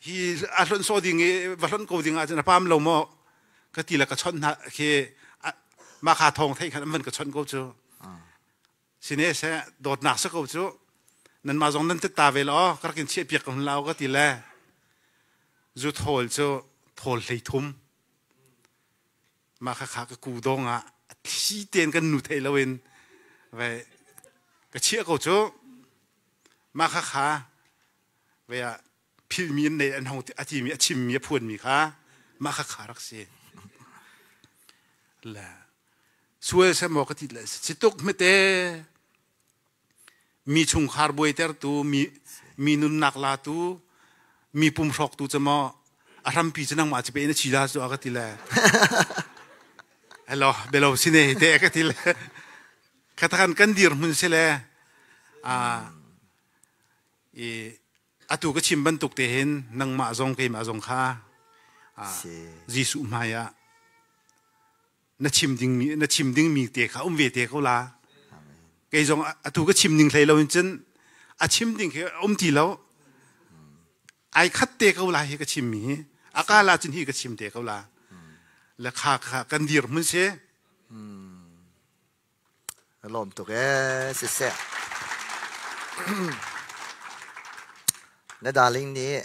hi a hlonh sawh ding i va hlonh ko ding ah cun a pam lo maw ka ti le ka chawnh hna khi mah kha thawng theih khan an van ka chawnh ko cu sine seh dawtnak sa ko cu nanmah zong nan tet ta ve law ka rak in chiah piak ko hun lau ka ti le zu thawl cu thawl hlei thum mah kha kha ka ku dong ah a thli tein kan nu thei loin ve ka chiah ko cu mah kha kha ve ah philmi an nei an hong a timi a chimmi a phuanmi kha mah kha kha rak si le sual se maw ka ti le si tuk hmete Mi chungkhar buaitertu, mi, mi nunnak latu, mi pum hrawktu cu maw a hrampi cu nangmah ci pe na chi la cu a ka ti le. Hello, belo sine te ka ti le. Katakan kan dir hmun si le a i atu ka chim bantuk te hin nangmah zong keimah zong kha Jesuh hmai ah na chim dingmi na chim dingmi te kha um ve te ko la kei zong atu ka chim ning hlei lo in cun a chim ding khi um ti lo ai khat te ko la hi ka chim mi hi a ka la cun hi ka chim te ko la le kha kha kan dir mun si lawm tuk ee siseh na darling nih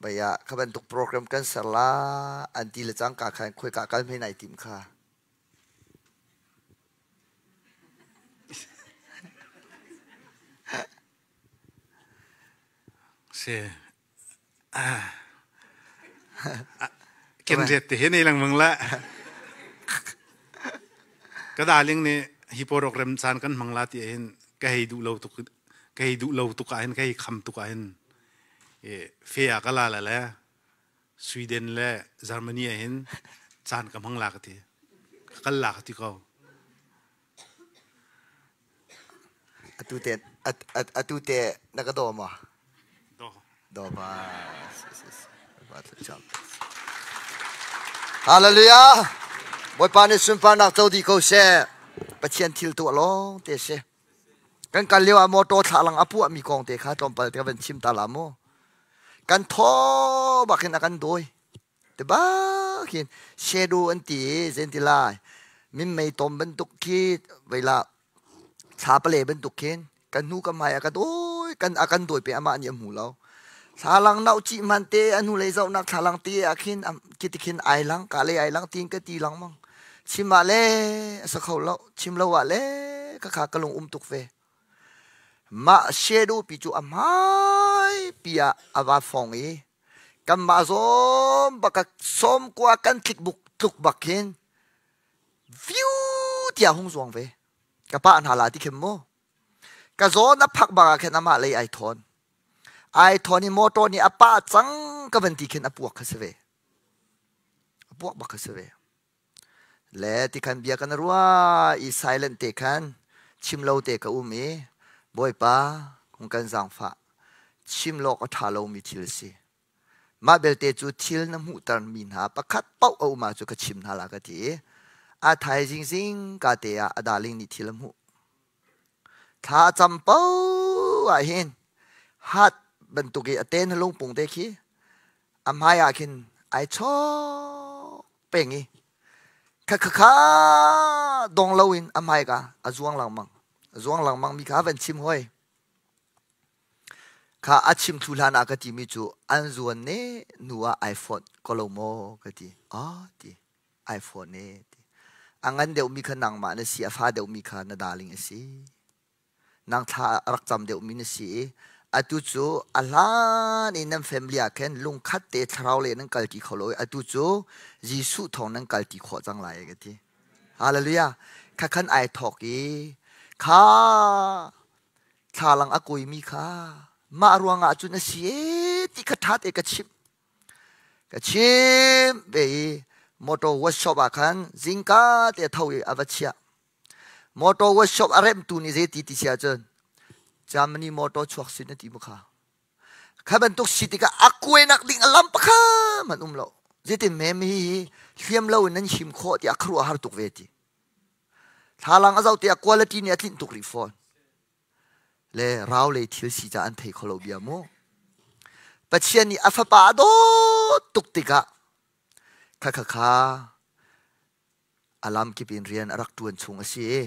Baya kha bantuk program kan ser la an ti le cangka khan khoika kal hme nai tim kha. Si. Ken riat te he nei lengmang la. Ka darling nih hi program caan kan hmang la ti hin ka hei duh lo tuk ka hei duh lo tuk ah hin ka hei kham tuk ah hin fe ah ka la la le Sweden le Germany ah hin caan ka hmang la ka ti ka kal la ka ti ko atu te atu te na ka daw ma do do ba Hallelujah Bawipa nih sunparnak co dih ko seh Pathian thil tuah lawng te si Kan kal lio ah motor thlalang a puahmi kong te kha tlawmpal te ka van chim ta la mu. Kan thaw bak in a kan dawi. Te bak hin shadow an ti i zen ti lai. Minmei tom bantuk khi veila thla pale bantuk khin kan hnu kan hmai a ka dawi kan a kan dawi pe amah nih a hmu lo. Thlalang nauh cih man te a hnu lei zohnak thlalang te ah khin khi khin ai lang ka le ai lang tiin ka ti langmang. Chim ah le a sa kho lo chim lo ah le ka kha ka lung um tuk ve. Mah shadow pi cu a hmai pi ah a va fong i kanmah zawm bak sawm kua kan tlik buk tluk bak khin viu tiah hung zuang ve. Ka pa hna la ti khem mu. Ka zawn a phak bak ah khin amah lei ai thawn. Ai thawn i motor nih a pah cang ka van ti khin a puak kha si ve. A puak bak kha si ve. Le ti khan bia kan ruah i silent te khan chim lo te ka um i Bawipa hung kan zaangfah chim lawk a ṭha lomi thil si. Mah belte cu thil na hmuhtermi hna pakhat paoh a um ah cu ka chim hna la ka ti i a thaizing zingka te ah a darling nih thil a hmuh. Thla a cam paoh ah hin heart bantuk i a ten lungpung te khi a hmai ah khin ai chawk peng i kha kha kha dong loin a hmai ka a zuang lengmang a zuang lengmang mi kha van chim hoi kha a chim thlu hlan ah ka ti mi cu an zuan ne nu ah ai fonh ko lo maw ka ti ah ti ai fonh ne ti a ngan deuh mi kha nangmah na si a fa deuh mi kha na darling a si Nang thla a rak cam deuhmi na si i atu cu a hlan in nan family ah khin lungkhat te thlarau le nan kalṭi kho lo i atu cu Jesuh thawng nan kalṭi khawh cang lai ka ti. Hallelujah. Kha khan ai thawk i kha thlalang a kuimi kha mah ruangah cun a si e ti kha ṭha te ka chimh. Ka chimh ve i motor workshop ah khan zingka te tho i a va chiah. Motor workshop a remhtu nih zeiti ti si ahcun Germany motor chuak sin a ti mu kha. Kha bantuk si tikah a kuainak ding a lam pakhat hmanh um lo. Zeitin mem hi hi hliam lo in nan him khawh tiah khuaruah har tuk ve ti. Thlalang a zoh tiah quality nih a tlinh tuk rih fawn. Le rau lei thil si ca an thei kho lo bia mu. Pathian nih a fapa a dawt tuk tikah kha kha kha A lamkip in rian a rak ṭuan chung a si i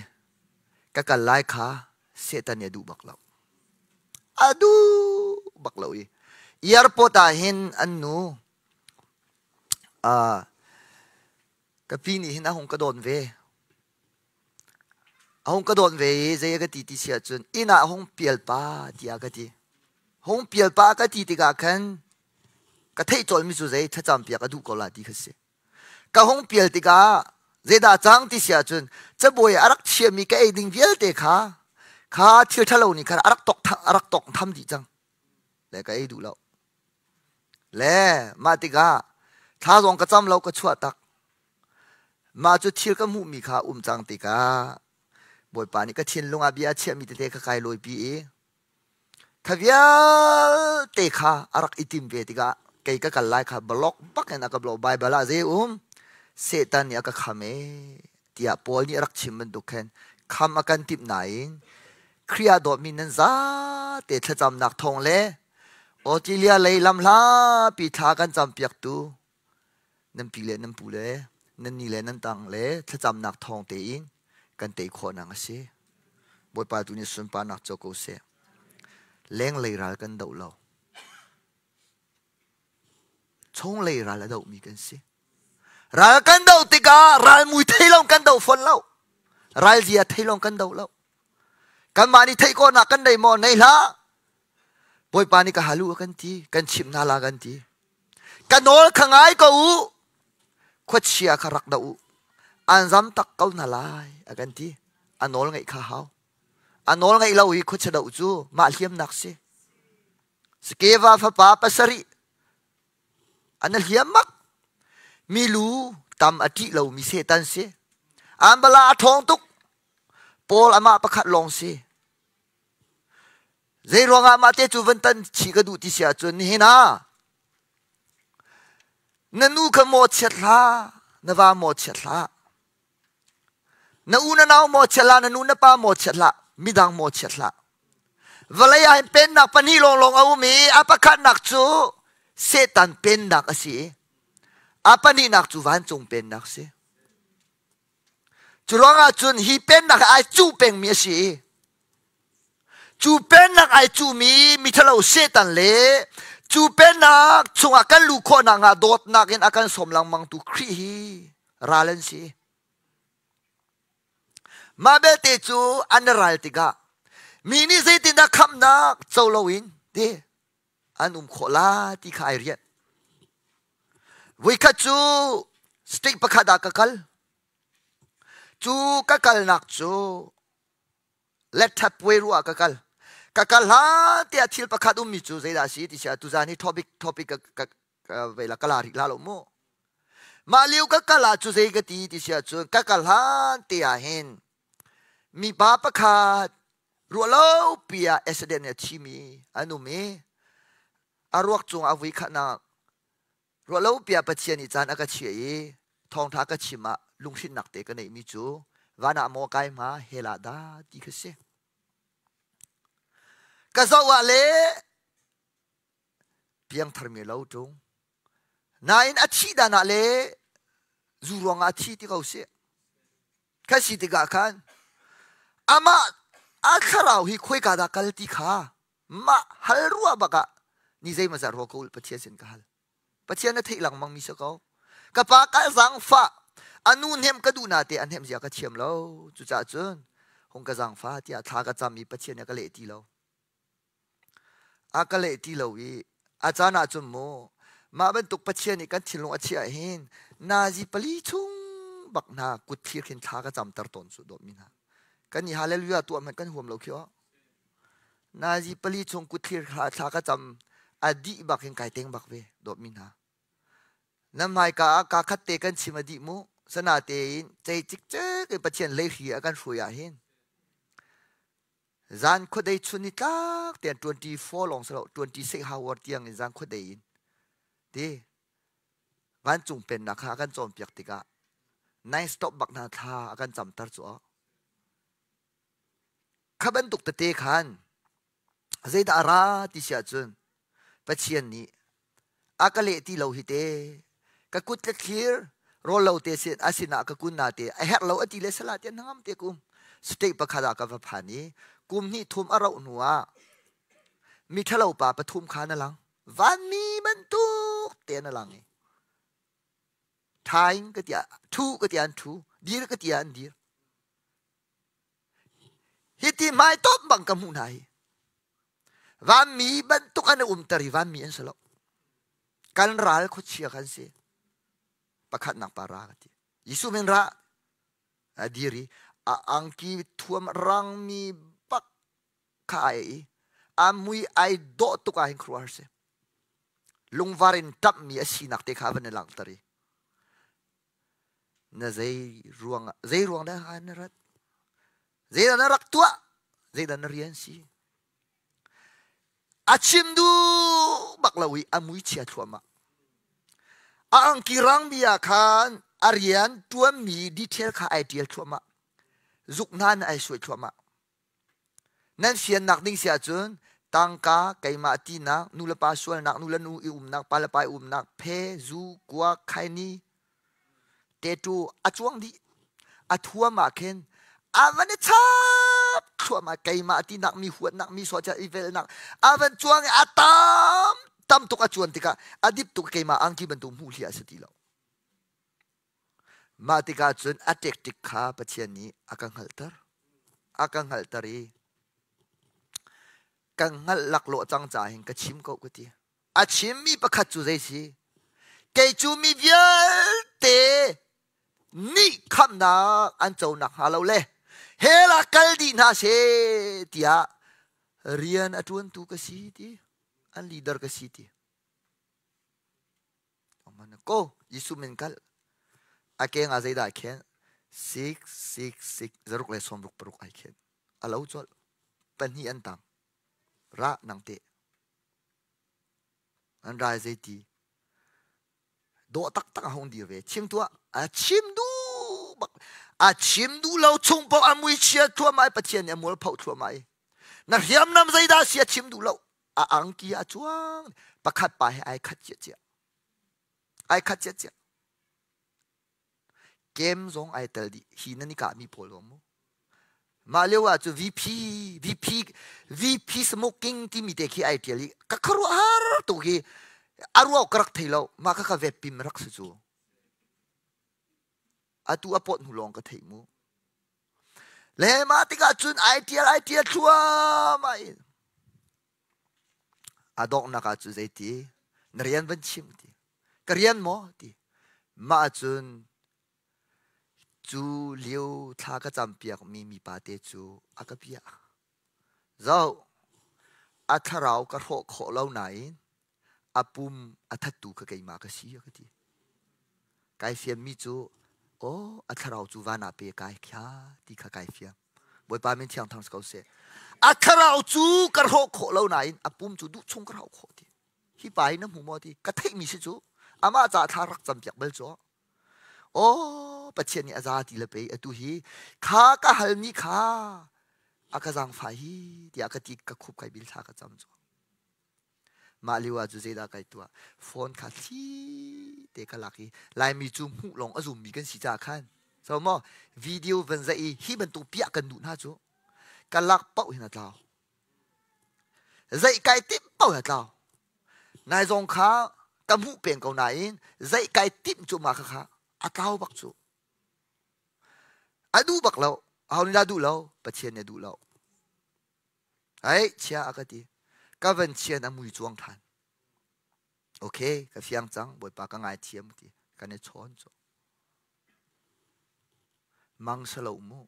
ka kal lai kha Satan nih a duh bak lo. A duh bak lo i airport ah hin an nu uh, ka pi nih hin a hung ka dawn ve. A hung ka dawn ve i zei a ka ti ti si ahcun inn ah hung pial pa tiah ka ti. Hung pial pa ka ti tikah khan ka theih cawlmi cu zei thlacam piak a duh ko la ti kha si. Ka hung pial tikah zeidah cang ti si ahcun cabuai a rak chiami ka ei ding vialte kha kha thil ṭhalo nih khan a rak tok a rak tok tham dih cang. Le ka ei duh lo. Le mah tikah thla zong ka cam lo ka chuah tak. Mah cu thil ka hmuhmi kha um cang tikah Bawipa nih ka thinlung ah bia a chiahmi tete kha kai lawipi i Kha vialte kha a rak i tim ve tikah kei ka kal lai kha block bak in a ka block. Baibal ah zei um? Satan nih a ka kham ee tiah Paul nih a rak chim bantuk khin kham a kan timh nain Khrih ah dawtmi nan zate thlacamnak thawng le Australia lei lamhlapi thla kan campiaktu nan pi le nan pu le nan ni le nan tang le thlacamnak thawng tein kan tei khawhnak a si. Bawipa tu nih sunparnak co ko seh. Lenglei ral kan doh lo. Chunglei ral a dohmi kan si. Ral kan doh tikah ral mui thei lawng kan doh fawn lo. Ral zia thei lawng kan doh lo. Kanmah nih theih khawhnak kan nei maw? Nei hlah. Bawipa nih ka hal u a kan ti. Kan chimh hna la kan ti. Ka nawl kha ngai ko u. Khuachia kha rak doh u. An zam tak ko hna lai a kan ti. A nawl ngeih kha hau. A nawl ngeih lo i khuachia doh cu mah hliamnak si. Skeva fapa pasarih an a hliam mak. Milu tam a ṭih lomi Satan si. An bala a ṭhawng tuk. Paul amah pakhat lawng si. Zei ruangah mah te cu van tan chih ka duh ti si ahcun nihin ah na nu kha mawhchiat hlah, na va mawhchiat hlah. Na u na nau mawhchiat hlah, na nu na pa mawhchiat hlah, midang mawhchiat hlah. Vawlei ah hin pennak pahnih lawnglawng a um i a pakhatnak cu Satan pennak a si i a pahnihnak cu vancung pennak a si. Cu ruangah cun hi pennak ai cuh pengmi a si i cu pennak ai cuhmi miṭhalo Satan le cu pennak chungah kan luh khawhnak hnga dawtnak in a kan sawm lengmangtu Khrih hi ral an si. Mah belte cu an i ral tikah mi nih zeitindah khamhnak co loin ti an um khawh la ti kha ai rianh. Voikhat cu state pakhat ah ka kal. Cu ka kalnak cu letthap puai ruah ah ka kal. Ka kal hlan tiah thil pakhat ummi cu zeidah a si ti si ah tuzaan hi topic topic ka ka ka veila ka la rih la lo mu. Mah lio ka kal ah cu zei ka ti ti si ahcun ka kal hlan te ah hin mipa pakhat ruahlopi ah accident nih a thimi an um i a ruak cungah a vui khatnak ruahlopi ah Pathian nih caan a ka chiah i thawngṭha ka chim ah lunghrinnak te ka neihmi cu van ah maw kai hnga hell ah dah ti kha si. Ka zoh ah le Piangthar mi lo ṭung. Nain a thih dan ah le zu ruangah a thi ti ko sih. Kha si tikah khan amah a thlarau hi khoika dah kal ti kha mah hal ruah bak ah ni zeimawzat rua ka ul Pathian sin ka hal. Pathian na theih lengmang mi si ko. Ka pa ka zaangfah a nu hnem ka duh na te a hnem zia ka thiam lo. Cucaah cun hung ka zaangfah tiah thla ka cam i Pathian nih a ka leh ti lo. A ka leh ti lo i a caan ah cun mu mah bantuk Pathian nih kan thinlung a chiah hin nazi pali chung bak hna kut thlir khin thla ka camter tawn cu dawtmi hna. Kan i hallelujah tuah hmanh kan huam lo khi aw. Nazi pali chung kut thlir thla ka cam a dih bak hin kai teng bak ve dawtmi hna. Na hmaika ah kaa khat te kan chim a dih mu. Sana tein cei cikcek in Pathian leihri a kan hruai ah hin Zan khuadei chun ni tlak tiang 24 lawng si lo 26 hour tiang in zan khuadei in ti vancung pennak kha a kan cawnpiak tikah nine stop bak hna thla a kan camter cu kha bantuk tete khan zeidah a ra ti si ahcun Pathian nih a ka leh ti lo hi te ka kut le thlir rawl lo te sin a sinah ka kun na te a herh lo a ti le sala te hnangam te kum state pakhat ah ka va phan i kum hnih thum a rauh hnu ah mi ṭhalo pa pathum kha na lang vanmi bantuk te na lang i thaing ka tia thu ka tia an thu dir ka tia an dir Hiti hmaitawp bang ka hmuh hna hi. Vanmi bantuk an i umter i vanmi an si lo. Kan ral khuachia kan si. Pakhatnak pa ra ka ti. Jesuh min ra a dir i a angki thuam rangmi bak kha ai i a mui ai dawh tuk ah hin khuaruahhar si. Lungvar in ṭamhmi a sinak te kha a van i langhter i Na zei ruang zei ruang dah na rat? Zeidah na rak tuah? Zeidah na rian si? A chim duh bak lo i a mui chia thluahmah. A angki rang mi ah khan a rian ṭuanmi detail kha ai ṭial thluahmah. Zuk hna in ai suai thluahmah. Nan fiannak ding si ahcun tangka keimah tinak, nulepa sualnak, nulenu i umnak, palepa i umnak, phe, zu, kuak, khaini, tattoo a cuang dih. A thuam ah khin a van i chap thluahmah keimah tinak, mi huatnak, mi sawhchiat i velnak a van cuang i a tam tam tuk a cuan tikah a dip tuk keimah angki bantuk hmuh hliah a si ti lo. Mah tikah cun a ṭekṭik kha Pathian nih a ka hngalhter. A ka hngalhter i ka hngalh laklawh cang caah hin ka chim ko ka ti. A chimmi pakhat cu zei si? Kei cu mi vialte nih khamhnak an co nakhnga lo le hell ah kal dih hna seh tiah rian a ṭuantu ka si ti. An leader ka si ti. Ko Jesuh min kal a keng ah zeidah ai khen 666 zaruk le sawmruk paruk ai khen a lo colh pahnih an tang ra nang te an rai zeiti dawh taktak a hung dir ve chim tuah a chim duh bak a chim duh lo chung paoh a mui chia thluahmah i Pathian nih a mual phoh thluahmah i na hriamnam zeidah si a chim duh lo a angki a cuang pakhat pa he ai khat cia cia ai khat cia cia kem zong ai tel dih hi nan i kah mi pawl zong mu mah lio ah cu VP VP VP smoking timi te khi ai tial i ka khuaruahhar tu khi a ruah ka rak thei lo mah kha ka web pim rak si cu atu a pot hnu lawng ka theih mu Le mah tikah cun ai ṭial ai ṭial thluahmah in a donghnak ah cu zeiti na rian van chim ti ka rian maw ti mah cun cu lio thla ka campiak mi mipa te cu a ka piah zoh a thlarau ka hrawh khawh lo nain a pum a thattu kha keimah ka si a ka ti. Kai fianmi cu aw a thlarau cu van ah pe kai khia ti kha kai fiang. Bawipa min thiang thang si ko seh. A thlarau cu ka hrawh khawh lo nain a pum cu duh chung ka hrawh khawh ti. Hi pa hi na hmu maw ti ka theihmi si cu amah caah thla rak campiak bal cu. Aw Pathian nih a za ti le pei atu hi kha ka halmi kha a ka zaangfah hi tiah ka ti ka khup kai bil thla ka cam cu. Mah lio ah cu zeidah kai tuah? Phone kha thli te ka lak i Laimi cu hmuh lawng a zummi kan si caah khan so maw video van zaih i hi bantuk piah kan duh hna cu ka lak paoh hin a tlau. Zeih kai timh paoh hin a tlau. Nai zong kha ka hmuh peng ko nain zeih kai timh cu mah kha a tlau bak cu. A duh bak lo. Aho nih dah duh lo? Pathian nih a duh lo. Ai chia a ka ti. Ka van chian a mui cuang ṭhan. Okay, ka fiang cang. Bawipa ka ngaithiam ti. Kan i chawn cu. Mang salo mu.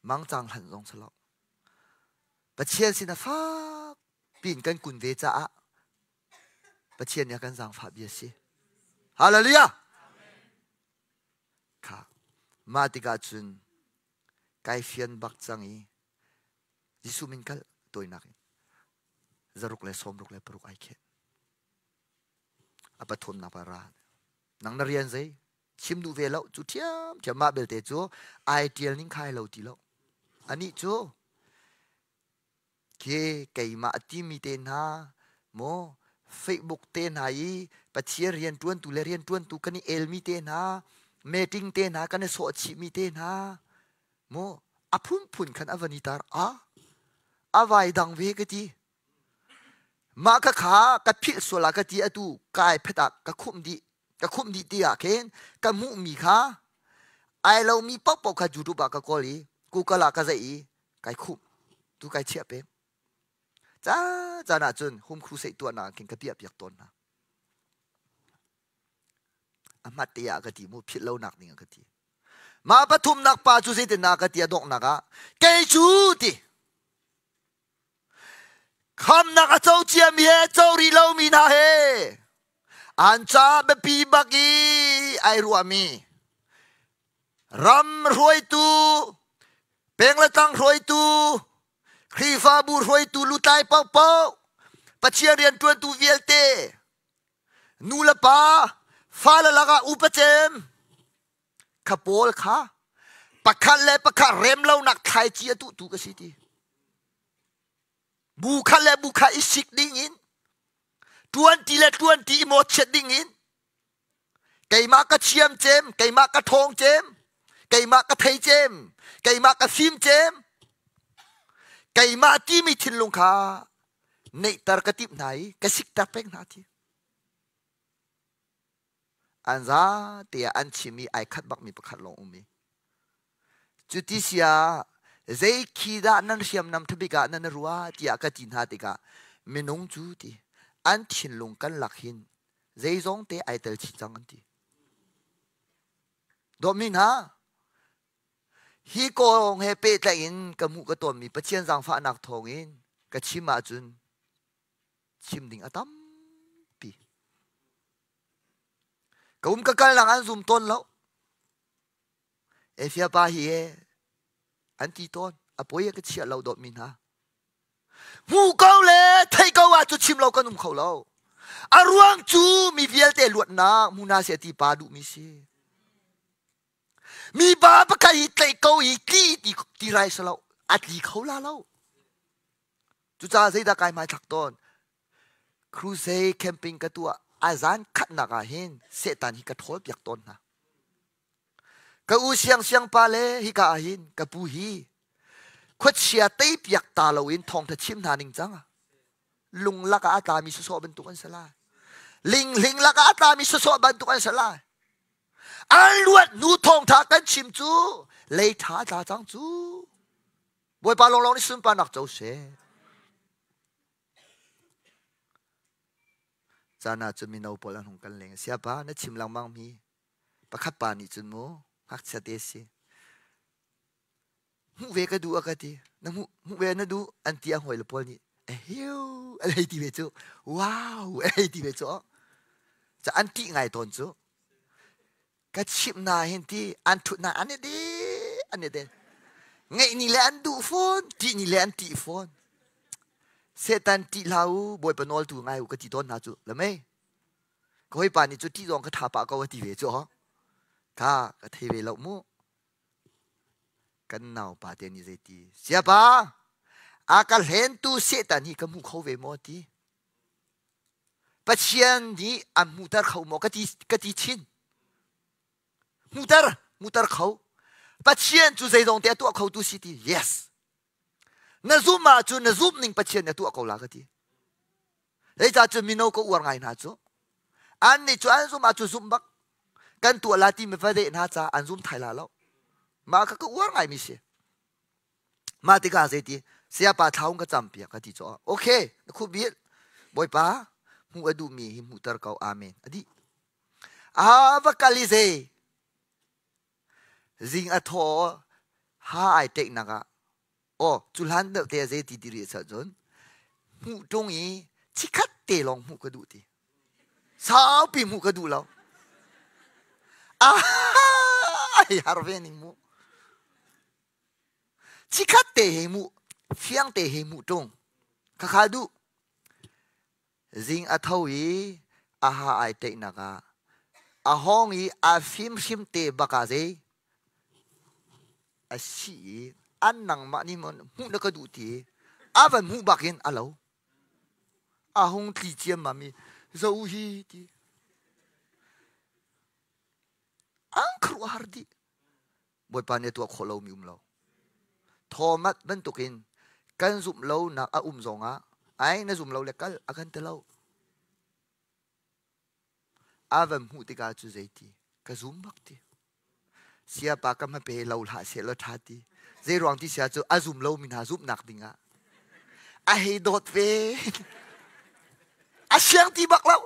Mang cang hlan zong salo. Pathian sin a fak pin kan kun ve caah Pathian nih a kan zaangfah bia si. Hallelujah! Kha mah tikah cun kai fian bak cang i Jesuh min kal tawinak in zaruk le sawmruk le paruk ai khen. A pathumnak pa ra. Nang na rian zei? Chim duh ve lo cu ṭhiam ṭhiam mah belte cu ai ṭial ning khai lo ti lo. Anih cu Khi keimah a timi te hna maw Facebook te hna i Pathian rianṭuantu le rianṭuantu kan i elmi te hna meeting te hna kan i sawhchihmi te hna maw a phunphun khan a van i tar a a vai dang ve ka ti mah ka kha ka philh sual ah ka ti atu kai phet ah ka khumh dih ka khumh dih ti ah khin ka hmuhmi kha ai lomi paohpaoh kha YouTube ah ka kawl i Google ah ka zeih i kai khumh tu kai chiah peng ca caan ah cun home crusade tuahnak khin ka piah piak tawn hna a hmat te ah ka ti mu philh lo nak ding ah ka ti mah pathumnak pa cu zeitin ka ti a donghnak ah kei cu ti khamnak a co ciami he co rih lomi hna he an ca biapi bak i ai ruahmi ram hruaitu peng le tlang hruaitu Khrihfabu hruaitu lutlai paohpaoh Pathian rianṭuantu vialte nu le pa fale lakah upa cem kha pawl kha pakhat le pakhat rem lonak thlaici a tuhtu ka si ti bu khat le bu khat i sik ding in ṭuanti le ṭuanti i mawchiat ding in Keimah ka thiam cem, keimah ka ṭhawng cem, keimah ka thei cem, keimah ka fim cem, keimah timi thinlung kha neihter ka timh hna i ka sikter peng hna ti. An za te ah an chim i ai khat bakmi pakhat lawng um i. Cuti sia zei khi dah nan hriamnam thabik ah nan ruah tiah ka ti hna tikah minung cu ti an thinlung kan lak hin zeizong te ai tel chih cang an ti. Dawtmi hna, hi kong he pehtlaih in ka hmuh ka tawnmi Pathian zaangfahnak thawngin ka chim ahcun chim ding a tampi. Ka um ka kalnak an zum tawn lo. Efia pa hi e an ti tawn. A poi a ka chiah lo dawtmi hna. Hmu ko le thei ko ah cu chim lo kan um kho lo. A ruang cu mi vialte luatnak hmu hna seh ti pa duhmi si. Mi pa pakhat hi tlaih ko i tli ti, ti rai si lo. A tli kho la lo. Cucaah zeidah kai hmaithlak tawn? Crusade camping ka tuah a zan khatnak ah hin Satan hi ka ṭhawl piak tawn hna. Ka u siangsiang pa le hika ah hin ka pu hi khuachia teipiak ta loin thawngṭha chim hna ning cang. Lung lakah a tlami sawsawh bantuk an si lai. Linghling lakah a tlami sawsawh bantuk an si lai. An luat hnu thawngṭha kan chim cu lei ṭha a tla cang cu. Bawipa lawnglawng nih sunparnak co seh. Caan ah cun mino pawl an hung kan leng. Siapa na chim lengmang mi Pakhat pa nih cun mu ngakchia te si. Hmuh ve ka duh a ka ti. Na hmuh hmuh ve na duh an ti a hawi le pawl nih ehiu a hei ti ve cu. Wow a hei ti ve cu. Ca an ṭih ngai tawn cu. Ka chimh na hin ti an ṭhut na an i de an i de. Ngeih ni le an duh fawn, ṭih ni le an ṭih fawn. Satan ṭih hlah u, Bawipa nawl tu ngai u ka ti tawn hna cu. Le mei? Ka hawipa nih cu ṭih zong ka ṭha pah ko a ti ve cu. Kha ka thei ve lo mu. Kan naupa te nih zeiti? Siapa, a ka hlentu Satan hi ka hmu kho ve maw ti? Pathian nih an hmuhter kho maw ka ti ka ti chin. Hmuhter, hmuhter kho. Pathian cu zeizong te a tuah kho tu si ti. Yes. Na zumh ahcun na zumh ning Pathian nih a tuah ko la ka ti. Zeicah cun mino ka uar ngai hna cu. An nih cu an zumh ahcun zumh bak. Kan tuah la timi va deh hna ca an zum thai la lo. Mah kha ka uar ngaimi si. Mah tikah zeiti sayapa thlaung ka cam piak ka ti cu. Okay, na khup bil. Bawipa, hmuh a duhmi hi hmuhter ko. Amen. A dih. A va kal i zei zing a thaw ha ai ṭeihnak ah aw cu hlan deuh te zei ti ti rih cun hmuh ṭung i chikhat te lawng hmuh ka duh ti saupi hmuh ka duh lo ai har ve ning mu chikhat te he mu fiang te he hmuh ṭung khakha duh Zing a tho i a ha ai ṭeihnak ah a hawng i a fimhrim te bak ah zei a si i an nangmah nih maw hmuh na ka duh ti a van hmuh bak in a lo. A hung tli ciammam i zo hi ti. An khuaruahhar dih. Bawipa nih a tuah khawh lomi um lo. Thomas bantukin kan zumh lonak a um zongah ai na zum lo le kal a kan ti lo. A van hmuh tikah cu zeiti ka zum bak ti. Siapa ka hmape lo hlah seh law ṭha ti. Zei ruang ti sia cu a zum lomi hna zumhnak dingah a hei dawt ve. A siang ti bak lo.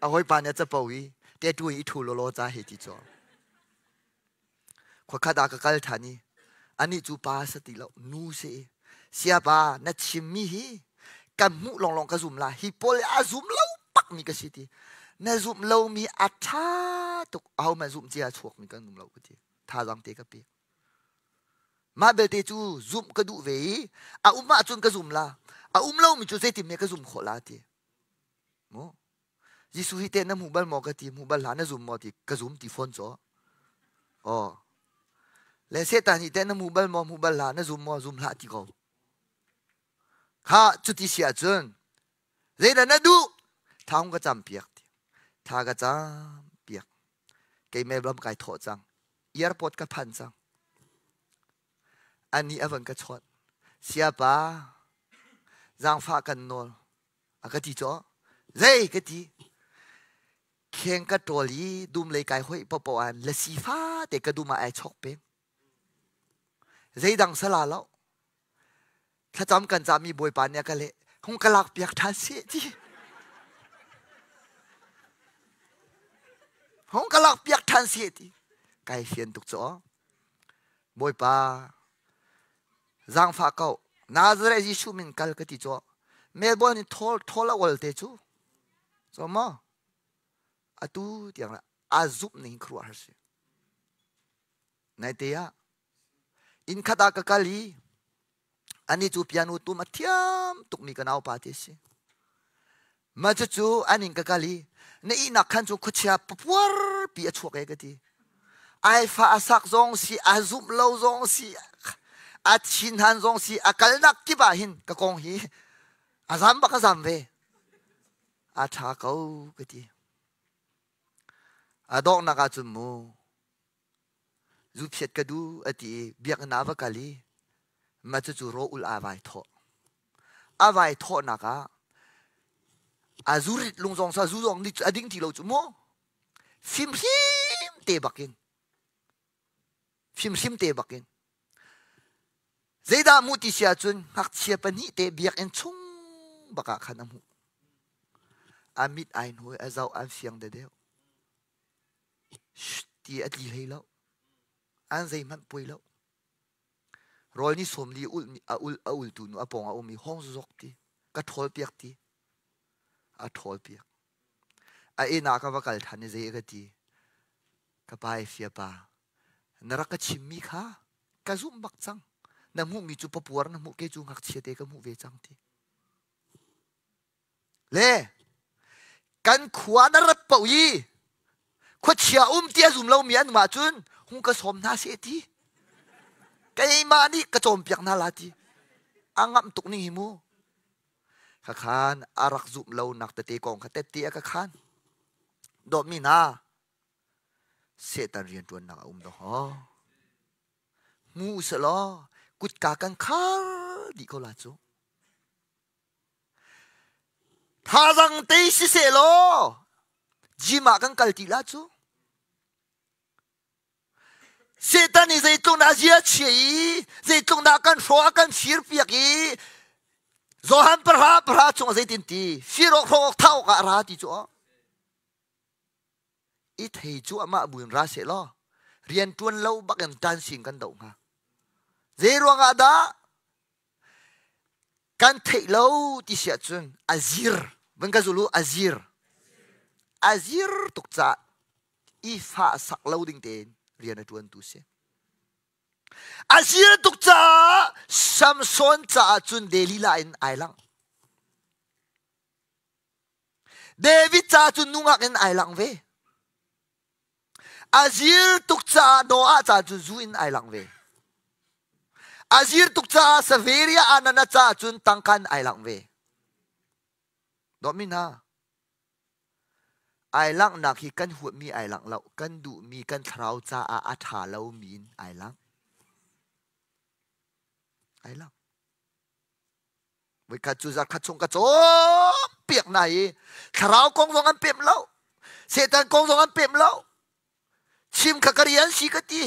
A hawipa nih a capo i tattoo i ṭhu lawlaw ca hei ti cu. Khuakhat ah ka kal ṭhan i anih cu pa sa ti lo nu si i siapa na chimmi hi kan hmuh lawnglawng ka zum la hi pawl a zum lo bakmi ka si ti na zumh lomi a ṭha tuk ahohmanh zumh cia chuakmi kan um lo ka ti thazaang te ka pek Mah belte cu zumh ka duh ve i a um ahcun ka zum la a um lomi cu zeitin me ka zum khawh la ti mu Jesuh hi teh na hmu bal maw ka ti hmu bal hlah na zum maw ti ka zum ti fawn caw oh le Satan hi teh na hmu bal maw hmu bal hlah na zum maw zum hlah ti ko kha cuti si ahcun zeidah na duh thla hung ka cam piak ti thla ka cam piak kei lam kai thawh cang airport ka phan cang ani a van ka chawnh siapa zaangfah kan nawl a ka ti caw zei ka ti kheng ka ṭawl i dum lei kai hoih popo an lasi fate ka dum ah ai chok peng zeidang sala lo thlacam kan cahmi bawipa nih a ka leh hung ka lak piak ṭhan seh ti hung ka lak piak ṭhan seh ti kai fian tuk cu bawipa zaangfah ko Nazareth Jesuh min kal ka ti cu Melbourne in thawl thawl a ol te cu so maw atu tiang a zumh ning khuaruah har si Naite ah inn khat ah ka kal i anih cu piano tum a thiam tukmi ka naupa te a si. Mah cucu an inn ka kal i na ihnak khan cu khuachia papuarpi a chuak e ka ti. Ai fa a sak zong si, a zumh lo zong si, a thinhan zong si, a kalnak kip ah hin ka kong hi a zam bak a zam ve. A ṭha ko ka ti. A donghnak ah cun mu Zuphiat ka duh a ti i biakinn ah va kal i mah cucu raw-ul aa vai thawh. A vai thawhnak ah a zurit lung zong sa zu zong nih a ding ti lo cu mu. Fimhrim te bakin fimhrim te bakin zeidah mu ti si ahcun ngakchia pahnih te biakinn chung bak ah khan a hmuh. A mit ai hnuai a zoh an fiang dedeuh. Ti a tli hlei lo. An zeihmanh poi lo. Rawl ni sawm li ulh a ul a ultu nu a pawng a um i hong zok ti ka ṭhawl piak ti a ṭhawl piak. A inn ah ka va kal ṭhan i zei a ka ti. Ka pa i fia pa na rak ka chimmi kha ka zumh bak cang. Na hmuhmi cu papuar na hmuh ke cu ngakchia te ka hmuh ve cang ti. Le kan khua na rat paoh i khuachia um ti a zum lomi an um ahcun hung ka sawm hna seh ti. Keimah nih ka cawnpiak hna la ti. A ngamh tuk ning hi mu. Khakhan a rak zumh lo nak tete kong kha tette a ka khan. Dawtmi hna, Satan rianṭuannak a um dawh. Hmu usih law kutka kan khar dih ko la cu. Thazang te siseh law gym ah kan kal ti la cu. Satan nih zeitluk dah zia chia i zeitluk dah kan hrawh a kan fir piak i Johan pahra pahra chung zeitin ti fir awk hrawk awk thah awk ah a ra ti cu i thei cu amah buin ra seh law rian ṭuan lo bakin tan sin kan doh hnga. Zei ruangah dah kan theih lo ti si ahcun a zir van ka zul u a zir a zir tuk caah i fah sak lo ding tein rian a ṭuantu si. A zir tuk caah Samson caah cun Delilah in ai langh. David caah cun nungak in ai lang ve. A zir tuk caah Noah caah cun zu in ai lang ve. A zir tuk caah Samaria Anana caah cun tangka in ai lang ve. Dawtmi hna, ai langhnak hi kan huatmi ai langh lo, kan duhmi kan thlarau caah a ṭha lomi in ai lang. Ai lang. Voikhat cu zarkhat chung ka cawnpiak hna i thlarau kong zong an pem lo. Satan kong zong an pem lo. Chim kha ka rian si ka ti.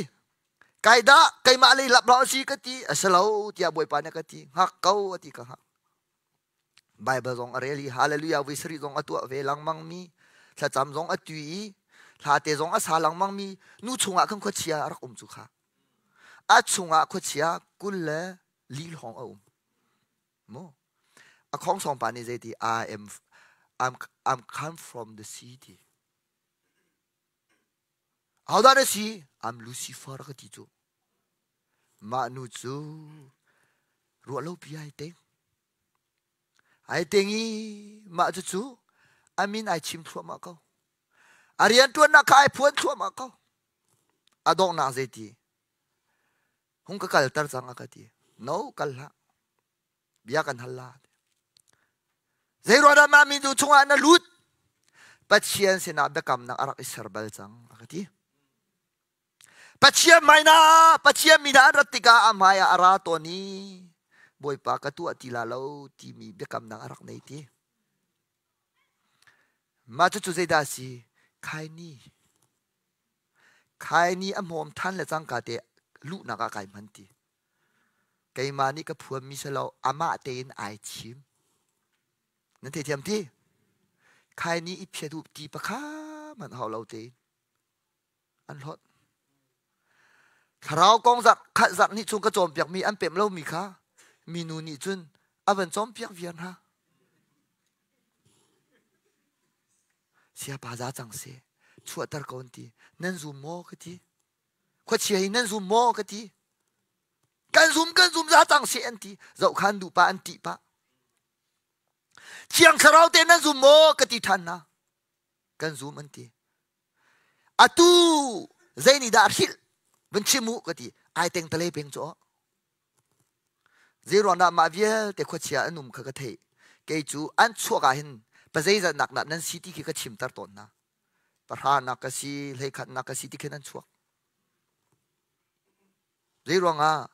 Kai dah keimah lei lap lo si ka ti. A si lo tiah Bawipa nih a ka ti. Hngak ko a ti ka hngak. Bible zong a rel i hallelujah voi sarih zong a tuah ve lengmang mi thlacam zong a tui i hla te zong a sa lengmang mi nu chungah khan khuachia a rak um cu kha. A chungah khuachia kul le li lawng a um. Mu. A khongsong pa nih zeiti I am I'm come from the city. Ahodah na si? I'm Lucifer ka ti cu. Mah nu cu ruah lo pi ai teng. Ai teng i mah cu cu a min ai chim thluahmah ko. A rianṭuannak kha ai phuan thluahmah ko. A donghnak zeiti? Hung ka kalter cang a ka ti. No, kal hlah. Bia kan hal la. Zei ruah dah mah mi nu chungah na lut? Pathian sinah biakamnak a rak i ser bal cang a ka ti. Pathian hmai na Pathian mi hna an rat tikah a hmai ah a ra tawn i Bawipa ka tuah ti la lo timi biakamnak a rak nei ti. Mah cucu zeidah a si? Khaini. Khaini a hmawm than le cangka te luhnak ah kai hman ti. Keimah nih ka phuanmi si lo, amah tein ai thim. Nan theithiam ti? Khaini i phiat u ti pakha man hau lo tein an hlawt. Thlarau kong zarh khat zarh nih chung ka cawnpiakmi an pemh lomi kha minu nih cun a van cawnpiak viar hna. Siapa za cang si chuahter ko an ti. Nan zum maw ka ti. Khuachia hi nan zum maw ka ti. Kan zum kan zum za cang si an ti. Zoh khan duh pa an tih pah. Thiang thlarau te nan zum maw ka ti ṭhan hna. Kan zum an ti. Atu zei nih dah hrilh van chim u ka ti. Ai teng tale peng cu. Zei ruang dah mah vialte khuachia an um kha ka theih. Kei cu an chuak ah hin pazeizat nak dah nan si ti khi ka chimter tawn hna. Pahra nak ka si, hleikhat nak ka si ti khin an chuak. Zei ruangah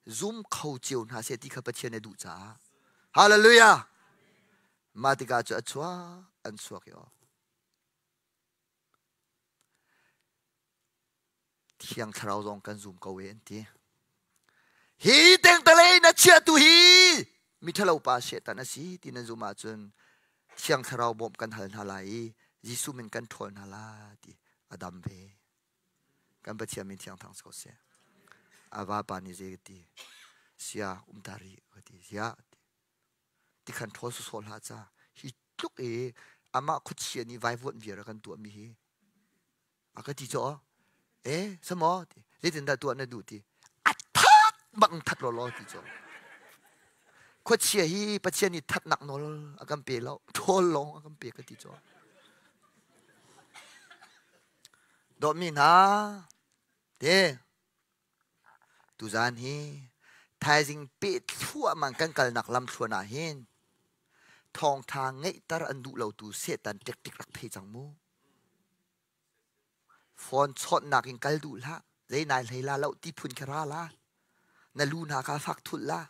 zum kho cio hna seh ti kha Pathian nih a duh caah. Hallelujah! Mah tikah cu a chuak, an chuak i aw. Thiang Thlarau zong kan zum ko e an ti. Hi tengtale na chiatu hi miṭhalo pa Satan a si ti nan zum ahcun Thiang Thlarau bawmh kan hal hna lai i Jesuh min kan ṭhawl hna la ti a dam ve. Kan Pathian min thiang thang ko seh. A vapa nih zei ka ti? Sia um ta rih ka ti. Sia ti khan ṭhawl sawsawh hlah ca. Hi tluk i amah khuachia nih vaivuanh viar a kan tuahmi hi a ka ti caw eh samaw ti zeitindah tuah na duh ti a that bang that lawlaw ti caw khuachia hi Pathian nih thatnak nawl a kan pe lo ṭhawl lawng a kan pe ka ti caw dawtmi hna te tuzaan hi thaizing peh thluahmah kan kalnak lam thluan ah hin. Thawngtha ngeihter an duh lo tu Satan ṭikṭik rak thei cang mu. Phone chawnhnak in kal duh hlah. Zei nai hlei la lo ti phun kha ra la. Na lu hna kha fak thulh la.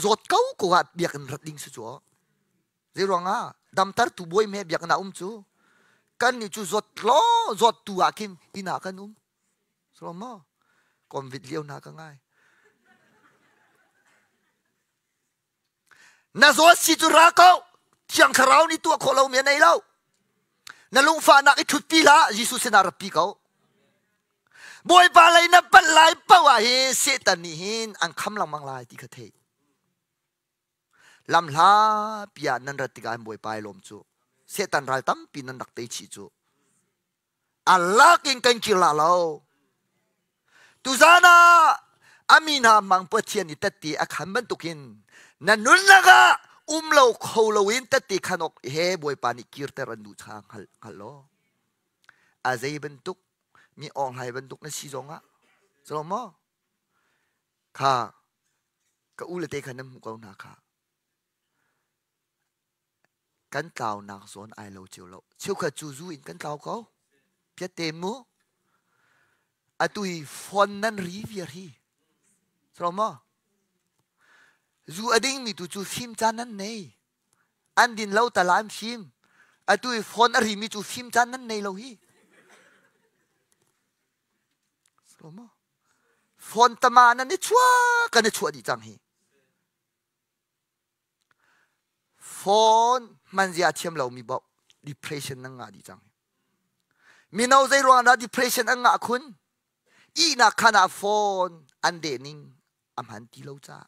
Zawt ko ko ah biakinn rat ding si cu. Zei ruangah damter tu bawi me biakinn ah um cu. Kan nih cu zawt law zawt tu ah khin inn ah kan um. So maw? Covid lio hna ka ngai. Na zawt si cu ra ko. Thiang Thlarau nih tuah khawh lomi a nei lo. Na lungfahnak i ṭhutpi hlah, Jesuh sinah ratpi ko. Bawipa lei na panh lai paoh ah hin Satan nih hin an kham lengmang lai ti kha thei. Lam hlapi ah nan rat tikah hin Bawipa i lawm cu. Satan ral tampi nan rak tei chih cu. A lak in kan kir la lo. Tuzan ah a mi hna mang Pathian i tette a khan bantukin na nunnak ah um lo kho loin tette khan awk he Bawipa nih kirter an duh cha hngal hngal law. A zei bantuk mi awnghlai bantuk na si zongah zo maw kha ka u le te kha nan hmuh ko hna kha Kan tlaunak zawn ai lo cio lo. Cheukhat cu zu in kan tlau ko. Piatte mu. Atu hi phone nan ri viar hi. So maw? Zu a dingmi tu cu fim caan nan nei. An din lo tala an fim. Atu hi phone a rimi cu fim caan nan nei lo hi. So maw? Phone tama nan i chuah kan i chuah dih cang hi. Phone hmanzia a thiam lomi paoh depression nan ngah dih cang. Mino zei ruang dah depression an ngah khun? Ihnak khan ah phone an deh ning a hman ti lo caah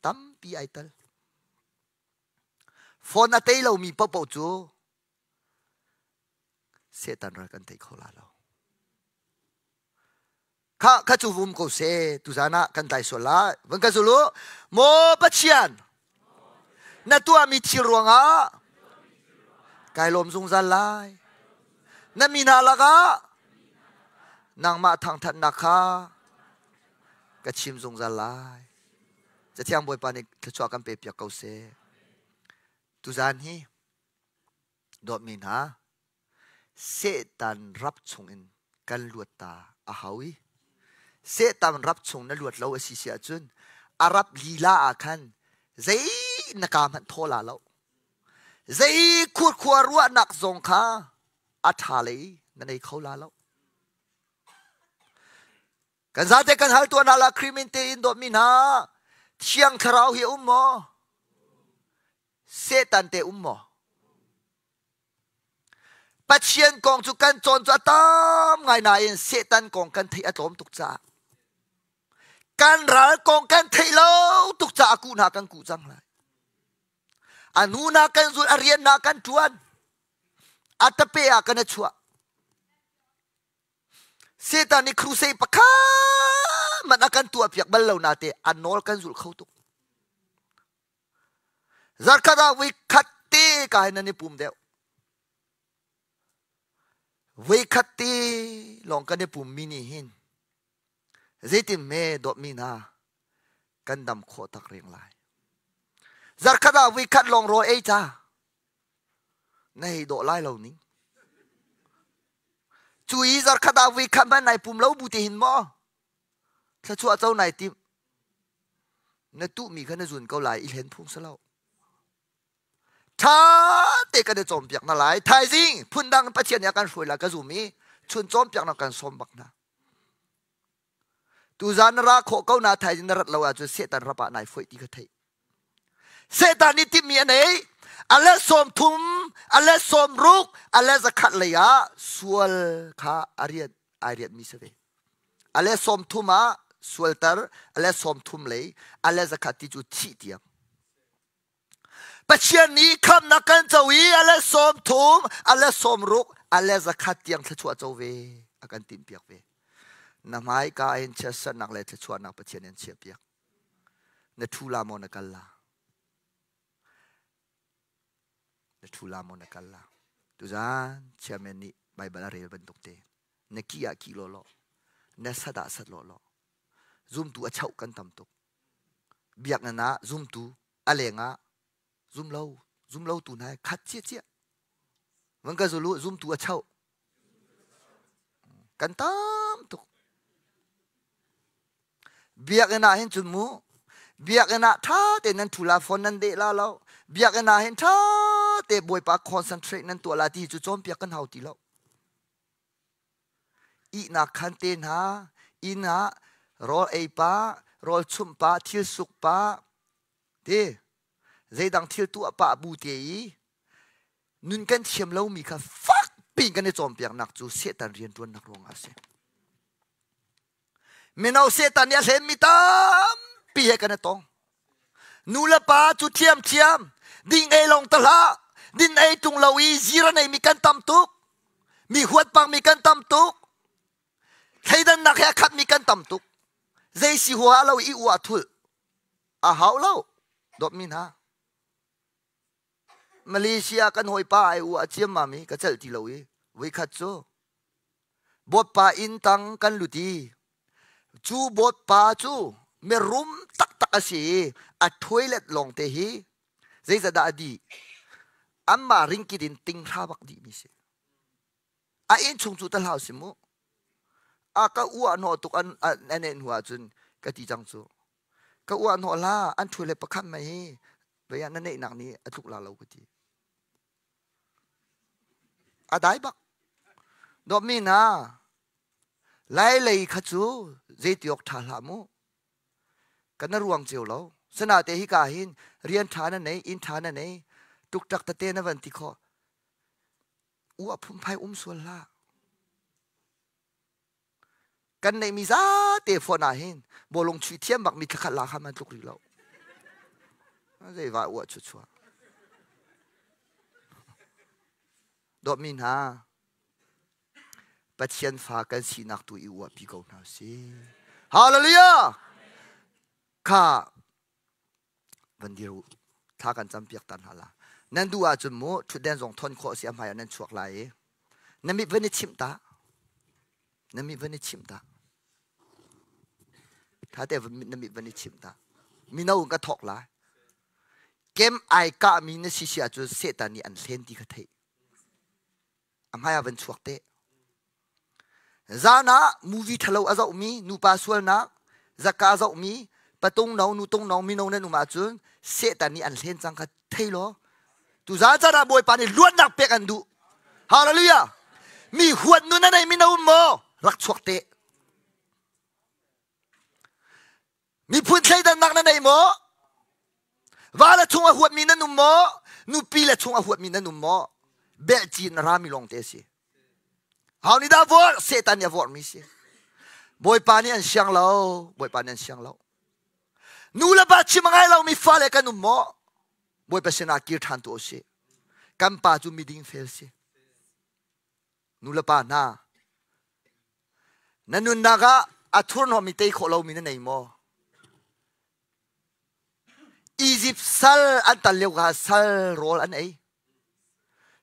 tampi ai tel. Phone a tei lomi paohpaoh cu Satan ral kan tei kho la lo. Kha kha cu vum ko se tuzan ah kan tlai sual lai. Van ka zul u. Maw Pathian, na tuahmi thil ruangah kai lawm zungzal lai. Na mi hna lakah nangmah thangthatnak kha ka chim zungzal lai. Cathiang Bawipa nih thluachuah kan pe piak ko seh. Tuzan hi Dawtmi hna, Satan rap chungin kan luat ta a hau i Satan rap chung na luat lo a si si ahcun a rap lila ah khan zei na ka hmanh thaw la lo. Zei khurkhua ruahnak zong kha a ṭha lei na nei kho la lo. Kan zate kan hal tuah hna la Khrih min tein dawtmi hna, Thiang Thlarau hi a um maw? Satan te um maw? Pathian kong cu kan cawn cu a tam ngai nain Satan kong kan theih a tlawm tuk caah kan ral kong kan theih lo tuk caah kuh hna kan kuh cang lai. A nu na kan zul, a rian na kan ṭuan, a tape ah kan i chuah. Satan nih crusade pakhat man a kan tuah piak bal lo na te a nawl kan zul kho tuk. Zarkhat ah voi khat te ka hin nan i pum deuh. Voi khat te lawng kan i pum mi nih hin zeitin me dawtmi hna kan dam khawh tak reng lai. Zarkhat ah voi khat lawng rawl ei ca na hei dawh lai lo ning. Cu i zarkhat ah voi khat hmanh nai pum lo bu te hin maw thluachuah co nai tim na tuhmi kha na zun ko lai i hlen phung si lo ṭha te kan i cawnpiak na lai thaizing phundang Pathian nih a kan hruai lai ka zum i chun cawnpiaknak kan sawm bak hna tuzan na ra khawh ko na thaizing na rat lo ahcun Satan rap ah nai foih ti kha theih Satan nih timhmi a nei a let 30 a let 60 a let 100 lei ah sual kha a rian ai rianhmi si ve A le 30 ah sualter, a le 30 lei, a le 100 ti cu thih tiang. Pathian nih khamnak kan co i a le 30, a le 60, a le 100 tiang thluachuah co ve a kan timhpiak ve. Na hmaika in chiatsernak le thluachuahnak Pathian in chiahpiak. Na ṭhu la maw na kal la? Na ṭhu la maw na kal la? Tuzan chairman nih Baibal a rel bantuk te. Na ki ah ki lawlaw, na sat ah sat lawlaw. Zumtu a chauh kan tam tuk. Biakinn ah zumtu, a leng ah. Zum lo, zum lo tu hna khat cia cia. Van ka zulu zumtu a chau. Kan tam tuk. Biakinn ah hin cun mu biakinn ah ṭha tein nan ṭhu la phone nan deh la lo biakinn ah hin ṭha te Bawipa concentrate nan tuah la ti cu cawnpiak kan hau ti lo. Ihnak khan te hna inn ah rawl ei pah rawl chumh pah thil suk pah ti zeidang thil tuah pah bu te i nun kan thiam lomi kha fak piin kan i cawnpiaknak cu Satan rianṭuannak ruangah a si. Mino Satan nih a hlenmi tampi he kan i tong. Nu le pa cu thiamthiam, ding ei lawng ta hlah, din ei tung lo i zir a neimi kan tam tuk. Mi huat pangmi kan tam tuk. Thleidannak he a khatmi kan tam tuk. Zei si huaha lo i uah thulh a hau lo. Dawtmi hna. Malaysia kan hawipa ai uah ciammam i ka celh ti lo i voikhat cu Bawtpa inn tang kan lut i cu bawtpa cu mirum taktak a si i a toilet lawng te hi zeizahdah a dih anmah ringkit in tinghra bak dihmi si. A innchung cu ta hlau si mu. A ka uah hnawh tuk an an en hnu ahcun ka ti cang cu. Ka uah hnawh hlah an toilet pakhat mei hi vei ah na neihnak nih a tluk la lo ka ti. A dai bak. Dawtmi hna, Lai lei kha cu zeiti awk ṭha hlah mu. Kan na ruang cio lo. Sanate hika hin rian ṭha na nei, inn ṭha na nei, ṭukṭak tete na van ti khawh. Uah phunphai um sual hlah. Kan neihmi zate fawn ah hin bawlung chuih thiam bak mi thlakhat la kha man tluk rih lo. Zei va uah chu chua. Dawtmi hna, Pathian fa kan sinak tu i uahpi ko hna si. Hallelujah! Kha van dir u. Thla kan campiak ta hna la. Nan duh ahcun mu ṭhutden zong thon khawh si a hmai ah nan chuak lai i na mit van i chimh ta. Na mit van i chimh ta. Tha te na mit van i chimh ta. Mino in ka thawk lai. Kem ai kahmi na si si ahcun Satan nih an hlen ti kha theih. A hmai ah van chuak te. Zan ah movie ṭhalo a zohmi, nupa sualnak, zaka a zohmi, patung no, nutung no, mino nan um ahcun Satan nih an hlen cang kha thei law tuzaan caan ah Bawipa nih luatnak pek an duh. Hallelujah! Mi huat nun a nei mi na um maw? Rak chuak te. Miphun thleidannak na nei maw? Va le chung a huatmi nan um maw? Nupi le chung a huatmi nan um maw? Belh na rami lawng te si. Hau nih dah vorh? Satan nih a vorhmi si. Bawipa nih an siang lo. Bawipa nih an siang lo. Nu le pa chim a ngai lomi fale kan um maw? Bawipa sinah kir ṭhan tu usih. Kan pa cu miding fel si. Nu le pa hna, na nunnak ah a thurhnawmmi tei khawh lomi na nei maw? Egypt sal an tal lio kha sal rawl an ei.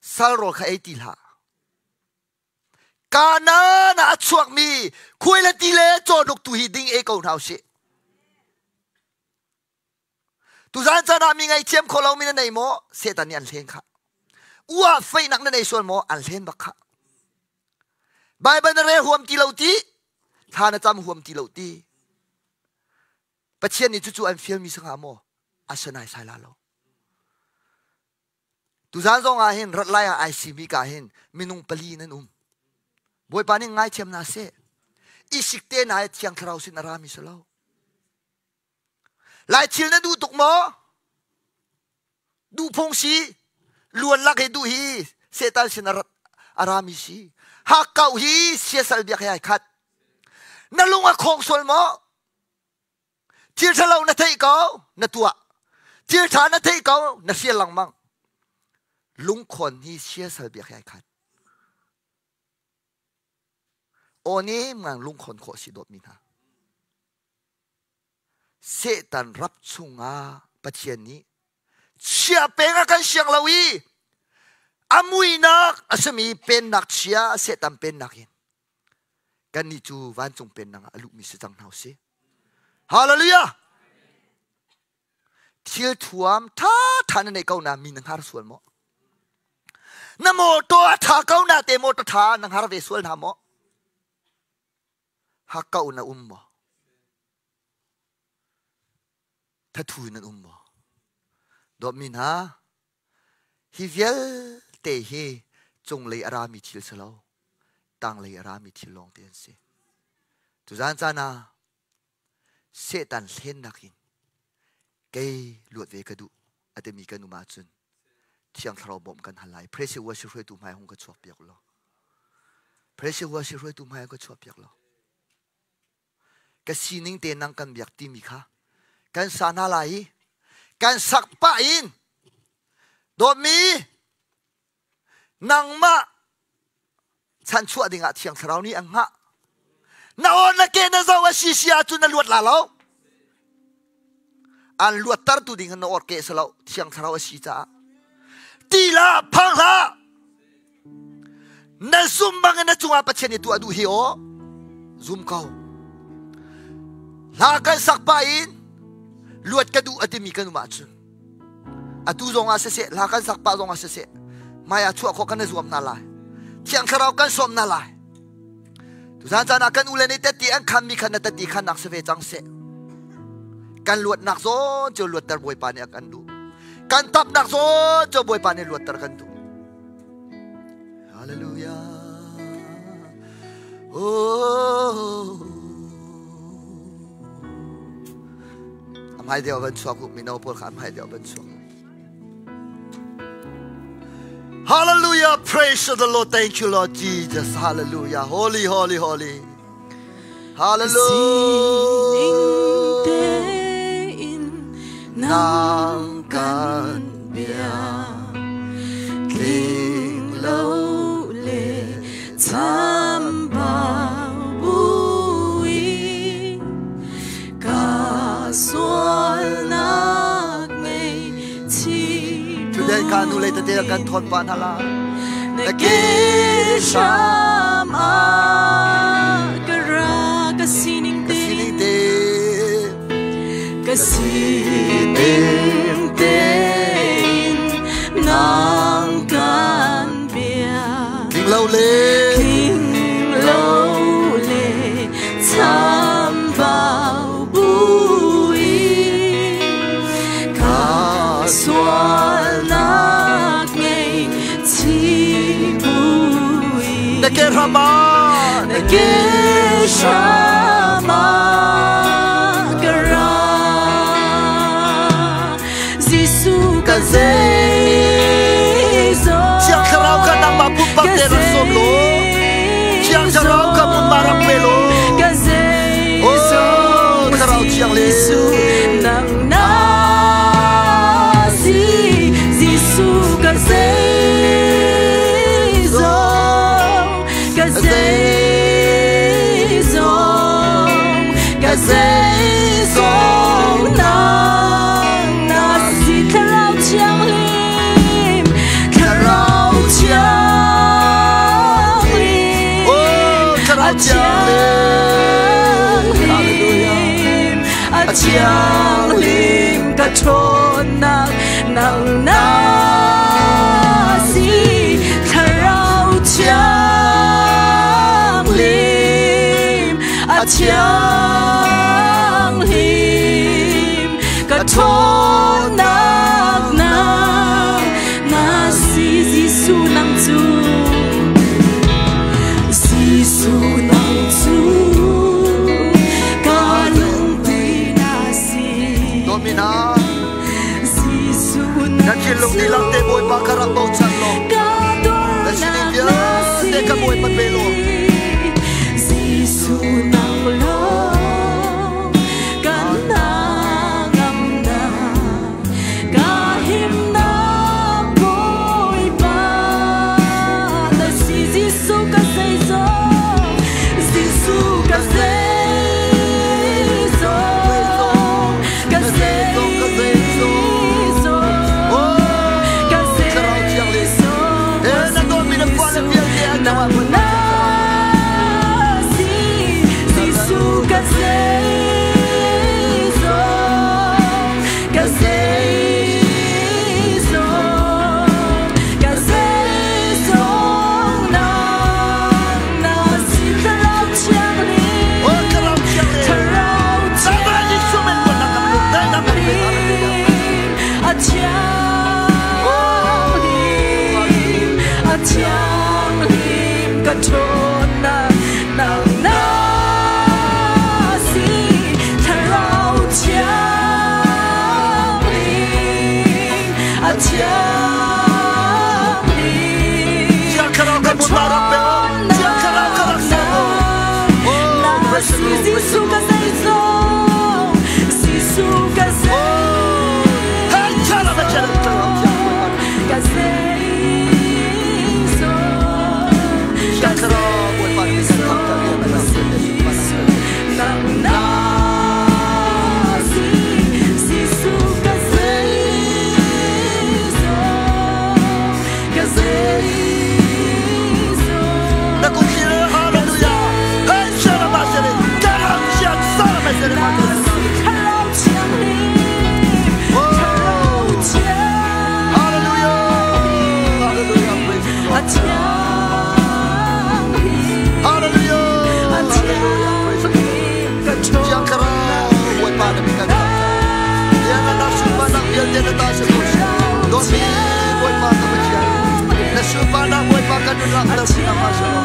Sal rawl kha ei ti hlah. Kanaan ah a chuakmi khuai le ti le cawhnuk tu hi ding ei ko hna usih. Tuzaan caan ah mi ngaihthiam kho lomi na nei maw? Satan nih an hlen khah. Uah feihnak na nei sual maw? An hlen bak khah. Baibal na rel huam ti lo ti, thla na cam huam ti lo ti. Pathian nih cucu an fialmi si hnga maw? A si naisai la lo. Tuzaan zong ah hin rat lai ah ai simi ka hin minung pali nan um. Bawipa nih ngaithiam na seh. Isik te na thiang thlarau sin a rami si lo. Lai thil na duh tuk maw? Duh phung si, luan lak hi duh hi Satan sin a a rami si. Hakkauh hi siasal biak he ai khat. Na lung a khong sual maw? Thil ṭhalo na theih ko, na tuah. Thil ṭha na theih ko, na hrial lengmang. Lungkhawn hi siasal biak he ai khat. Aw nih ngang lungkhawn khawh si dawtmi hna. Satan rap chungah Pathian nih chia peng a kan siang lo i a muinak a simi pennak chia Satan pennak in kannih cu vancung pennak ah a luhmi si cang hna usih. Hallelujah! Thil thuam tha tha na nei ko na mi na hngar sual maw? Na motor a tha ko na te motor tha na hngar ve sual hna maw? Hakkau na um maw? Thathu nan um maw? Dawtmi hna, hi vialte hi cunglei a rami thil si lo, tanglei a rami thil lawng te an si. Tuzan caan ah Satan hlennak in kei luat ve ka duh a timi kan um ahcun Thiang Thlarau bawmh kan hal lai. Praise worship hruaitu hmai hung ka chuak piak law. Praise worship hruaitu hmai ka chuak piak law. Ka sining te nang kan biak timi kha kan sa hna lai i kan sak pah in dawtmi Nangmah chanchuah dingah Thiang Thlarau nih an hngah. Na aw na ke na zoh a si si ahcun na luat la lo. An luattertu ding na or ke si lo Thiang Thlarau a si caah. Ti la phang hlah. Na zum bangin na cungah Pathian nih tuah duh hi aw. Zum ko. Hla kan sak pah in luat ka duh a timi kan um ahcun atu zong ah siseh hla kan sak pah zong ah siseh hmai ah chuah khawh kan i zuam hna lai thiang thlarau kan sawm hna lai tuzan caan ah kan u le nih tatti an khanmi khan na tatti khannak si ve cang seh kan luatnak zawn cu luatter bawipa nih a kan duh kan tapnak zawn cu bawipa nih luatter kan duh hallelujah oh A hmai deuh van chuak u mino pawl kha a hmai deuh van chuak. Hallelujah praise the Lord thank you Lord Jesus hallelujah holy holy holy hallelujah nang kan bia tling lo le chambau bui Ka sualnak ngei Today ka nu le tete kan thon pa hna la. Na ke hram ah ka ra ka sining te sining te ka sining te nang kan bia Tling lo le Tling lo le chambau buin ka sualnak ngei chi buin Na ke hram ah na ke hram ah ka ra Jesuh ka zeizong Thiang Thlarau kha nangmah pumpak te rak sawm law Thiang Thlarau kha hmunhma rak pe law Ka zeizong Oh, Thlarau Thianghlim. Jesuh nang na si Jesuh ka zeizong ka zeizong ka zeizong nang na si Thlarau Thianghlim Thlarau Thianghlim Oh, Thlarau Thianghlim. Hallelujah. A thianghlim ka ṭhawnnak nang na si Thlarau Thianghlim a thianghlim ka ṭhawnnak nang na si Jesuh nang cu Jesuh nang cu ka lungpi na si Domina Jesuh na nang thinlung cu dihlak te Bawipa ka rak bochan law ka na sining dornak na si vialte ka Bawipa pe law Jesuh nang lawng kan hnangamnak ka himnak Bawipa na si Jesuh ka zeizong Jesuh ka zeizong ka zeizong Oh, ka Thlarau Thianghlim. zeizong Eh, na dawtmi na fale vialte an nang cungah Bawipa na si Jesuh ka zeizong ka zeizong ṭhawnnak nang na si Thlarau Thianghlim a thianghlim Thiang Thlarau kan hmunhma rak pe u. Thiang Thlarau ka rak ser u. Oh, na praise the si Lord, praise the Jesuh ka Lord. zeizong Jesuh ka Oh, hey, chala ba chala Thlarau Thiang Bawipa. ka zeizong ka Thiang Thlarau Bawipa nih kan thangṭhat rian a kan pek zeizong nang na si Jesuh ka zeizong ka zeizong Na kut thlir ka hallelujah. Hey, chala ba chala. Thlarau Thiang sala ba chala ba na chala. si Thlarau Thianghlim Thlarau Oh, hallelujah. Hallelujah. Thianghlim Praise the a Lord. Thianghlim Hallelujah. a Hallelujah. Praise the Lord. Thianghlim ka Thiang ṭhawnnak Thlarau Bawipa na mi kan na thangṭhat. Lian na sunparnak si vialte na ta si ko seh. Thlarau Dawtmi Bawipa ka Pathian. Na sunparnak Bawipa kan nun A langhter sinah ma si lo.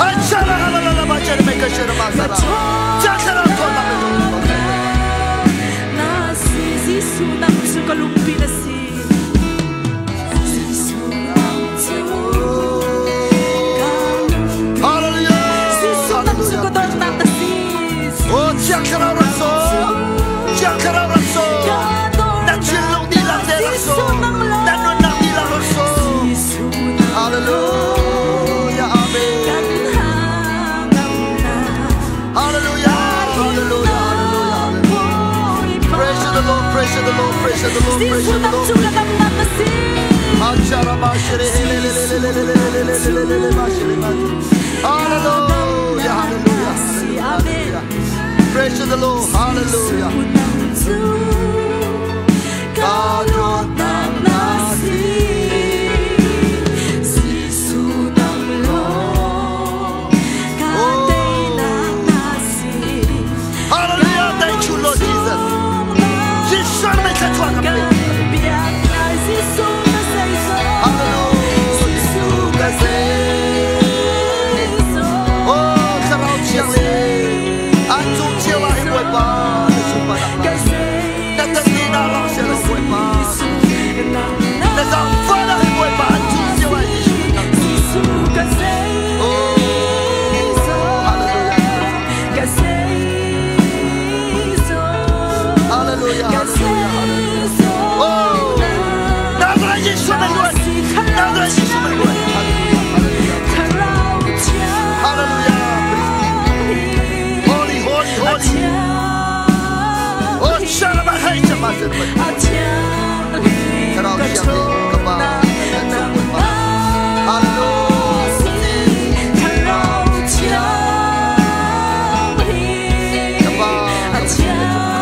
Hai sara la la la ba chere me ka shere ba Thianghlim ka sara. Thiang Thlarau ṭhawnnak le ṭhawnnak dawtnak Bawipa. na si Jesuh nang cu ka lungpi na si Jesuh nang cu ka lungpi Hallelujah. Jesuh nang cu Hallelujah. ka Praise the dawtnak Lord. na si Oh, Jesuh Thiang Thlarau nang rak cu so. Thiang Thlarau rak so. ka Na dawtnak thinlung na dihlak te rak so. Jesuh nang Na nunnak lawng dihlak rak so. Jesuh nang lawng Hallelujah. Amen. kan hangamnak Hallelujah. Hallelujah. Hallelujah. Hallelujah. Praise the Lord, praise the Lord, praise the Lord, praise Jesuh the nang Lord. cu ka damnak na si Hallelujah, ka hallelujah, damnak na si hallelujah, Amen hallelujah. Praise the Lord, hallelujah. Jesuh nang cu ka Ka dawtnak na si Jesuh nang lawng ka Oh, teinak na si hallelujah. Kan Thank you, Lord Jesus. lungchungah Jesus, may ka kan biak lai Jesuh ka zeizong Hallelujah. Jesuh ka zeizong Oh, Thlarau ka Thiang le an cung cio ah hin Bawipa zeizong na sunparnak ka lang seh. Na tatlinak lang seh law Bawipa. zeizong nang na Na zaangfahnak hin Bawipa an cung cio ah si Jesuh nang Jesuh ka Oh, zeizong hallelujah. ka zeizong Hallelujah, ka hallelujah, hallelujah. zeizong Oh, na Nazareth Jesuh na na luan. si Thlarau Nazareth Jesuh na luan. Thianghlim Hallelujah, hallelujah. Thlarau Hallelujah. Praise the Lord. Thianghlim Holy, holy, a holy. Oh, Thianghlim shalama hai chama shalama. a Thianghlim Thlarau ka Thianghlim ka pa ṭhawnnak na kan cung nang Bawipa. na Hallelujah. si Thlarau Thianghlim Ka pa a ka Pathian na cung kai lawm.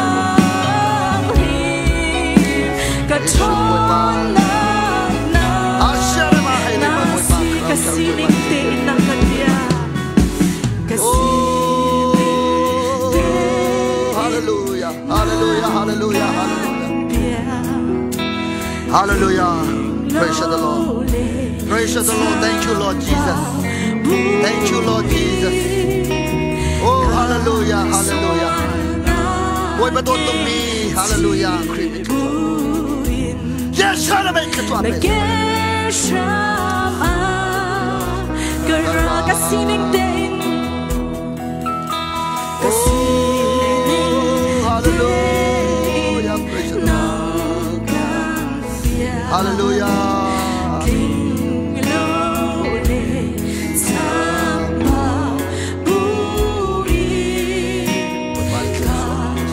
Thianghlim ka Jesuh Bawipa. ṭhawnnak na Asherama hai le na Bawipa si ka Thlarau Thiang Bawipa. sining tein na ka bia ka sining Oh, tein hallelujah, na hallelujah, hallelujah, ka hallelujah. bia Hallelujah. Praise the Lord. Praise the Lord. Thank you, Lord Jesus. Thank you, Lord Jesus. Oh, hallelujah, hallelujah. Bawipa dawt tukmi, hallelujah. Khrih min thluachuah. Yes, hallelujah. Thluachuah Na pe. ke hram ah ka ra ka sining tein ka sining Oh, tein hallelujah. Praise the na Lord. kan bia Hallelujah. Tling lo le chambau buin Bawipa ka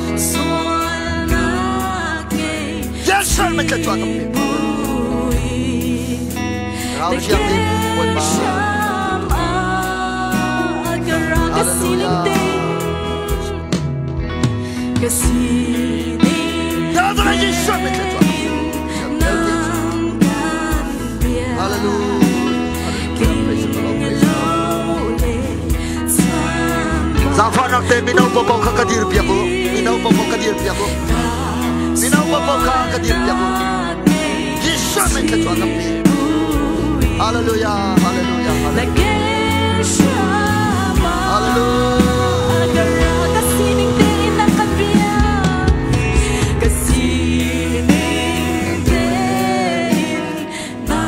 thluachuah. sualnak ngei Yes, hallelujah. Thluachuah si kan pe. buin Thlarau na Thiang ke lim Bawipa. hram ah ka ra ka sining Hallelujah. tein ka sining Nazareth Jesuh min thluachuah kan pe. tein Vialte cu. nang kan bia Hallelujah. Hallelujah. Praise the Lord. Praise the Lord. Zaangfahnak te mino popo kha ka dir piak u. Mino popo ka dir piak u. Mino popo kha ka dir piak u. Jesuh min thluachuah kan pe. Hallelujah. Hallelujah. Hallelujah. Hram ah ka ra ka sining tein na ka biak ka sining tein na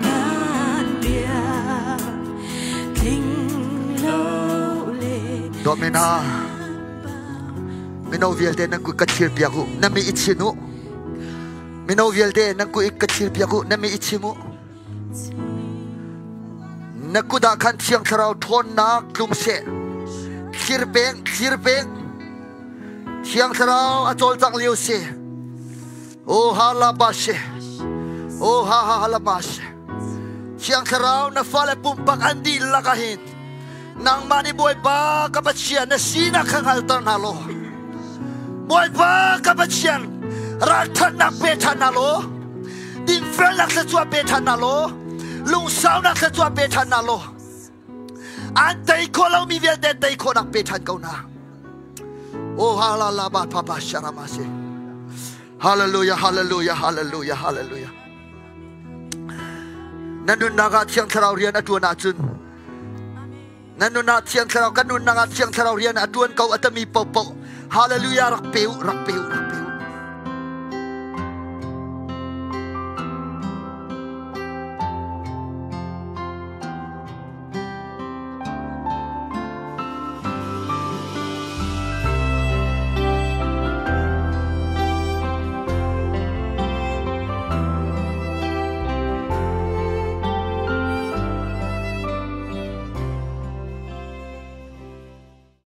kan biak tling lo le Domina mino vialte nan kut ka thlir piak u na mi i chin u mino vialte nan kut ka thlir piak u na mi i chim u Na kut ah khan Thiang Thlarau ṭhawnnak tlung seh. Thlir peng, thlir peng. Thiang Thlarau a cawlcangh lio si. O ha la ba she. O ha ha ha la ba she. Thiang Thlarau na fale pumpak an dihlak ah hin nangmah nih Bawipa ka Pathian na sinak kha hngalter hna law Bawipa ka Pathian ralṭhatnak pe ṭhan hna law dinfelnak thluachuah pe ṭhan hna law lungsaunak thluachuah pe ṭhan hna law an tei khawh lomi vialte tei khawhnak pe ṭhan ko hna. Oh ha la la ba pa ba sharama se. Hallelujah, hallelujah, hallelujah, hallelujah. Na nunnak ah Thiang Thlarau rian a ṭuan ahcun na nunah Thiang Thlarau kan nunnak ah Thiang Thlarau rian a ṭuan ko a tami paohpaoh hallelujah rak pe u rak pe u rak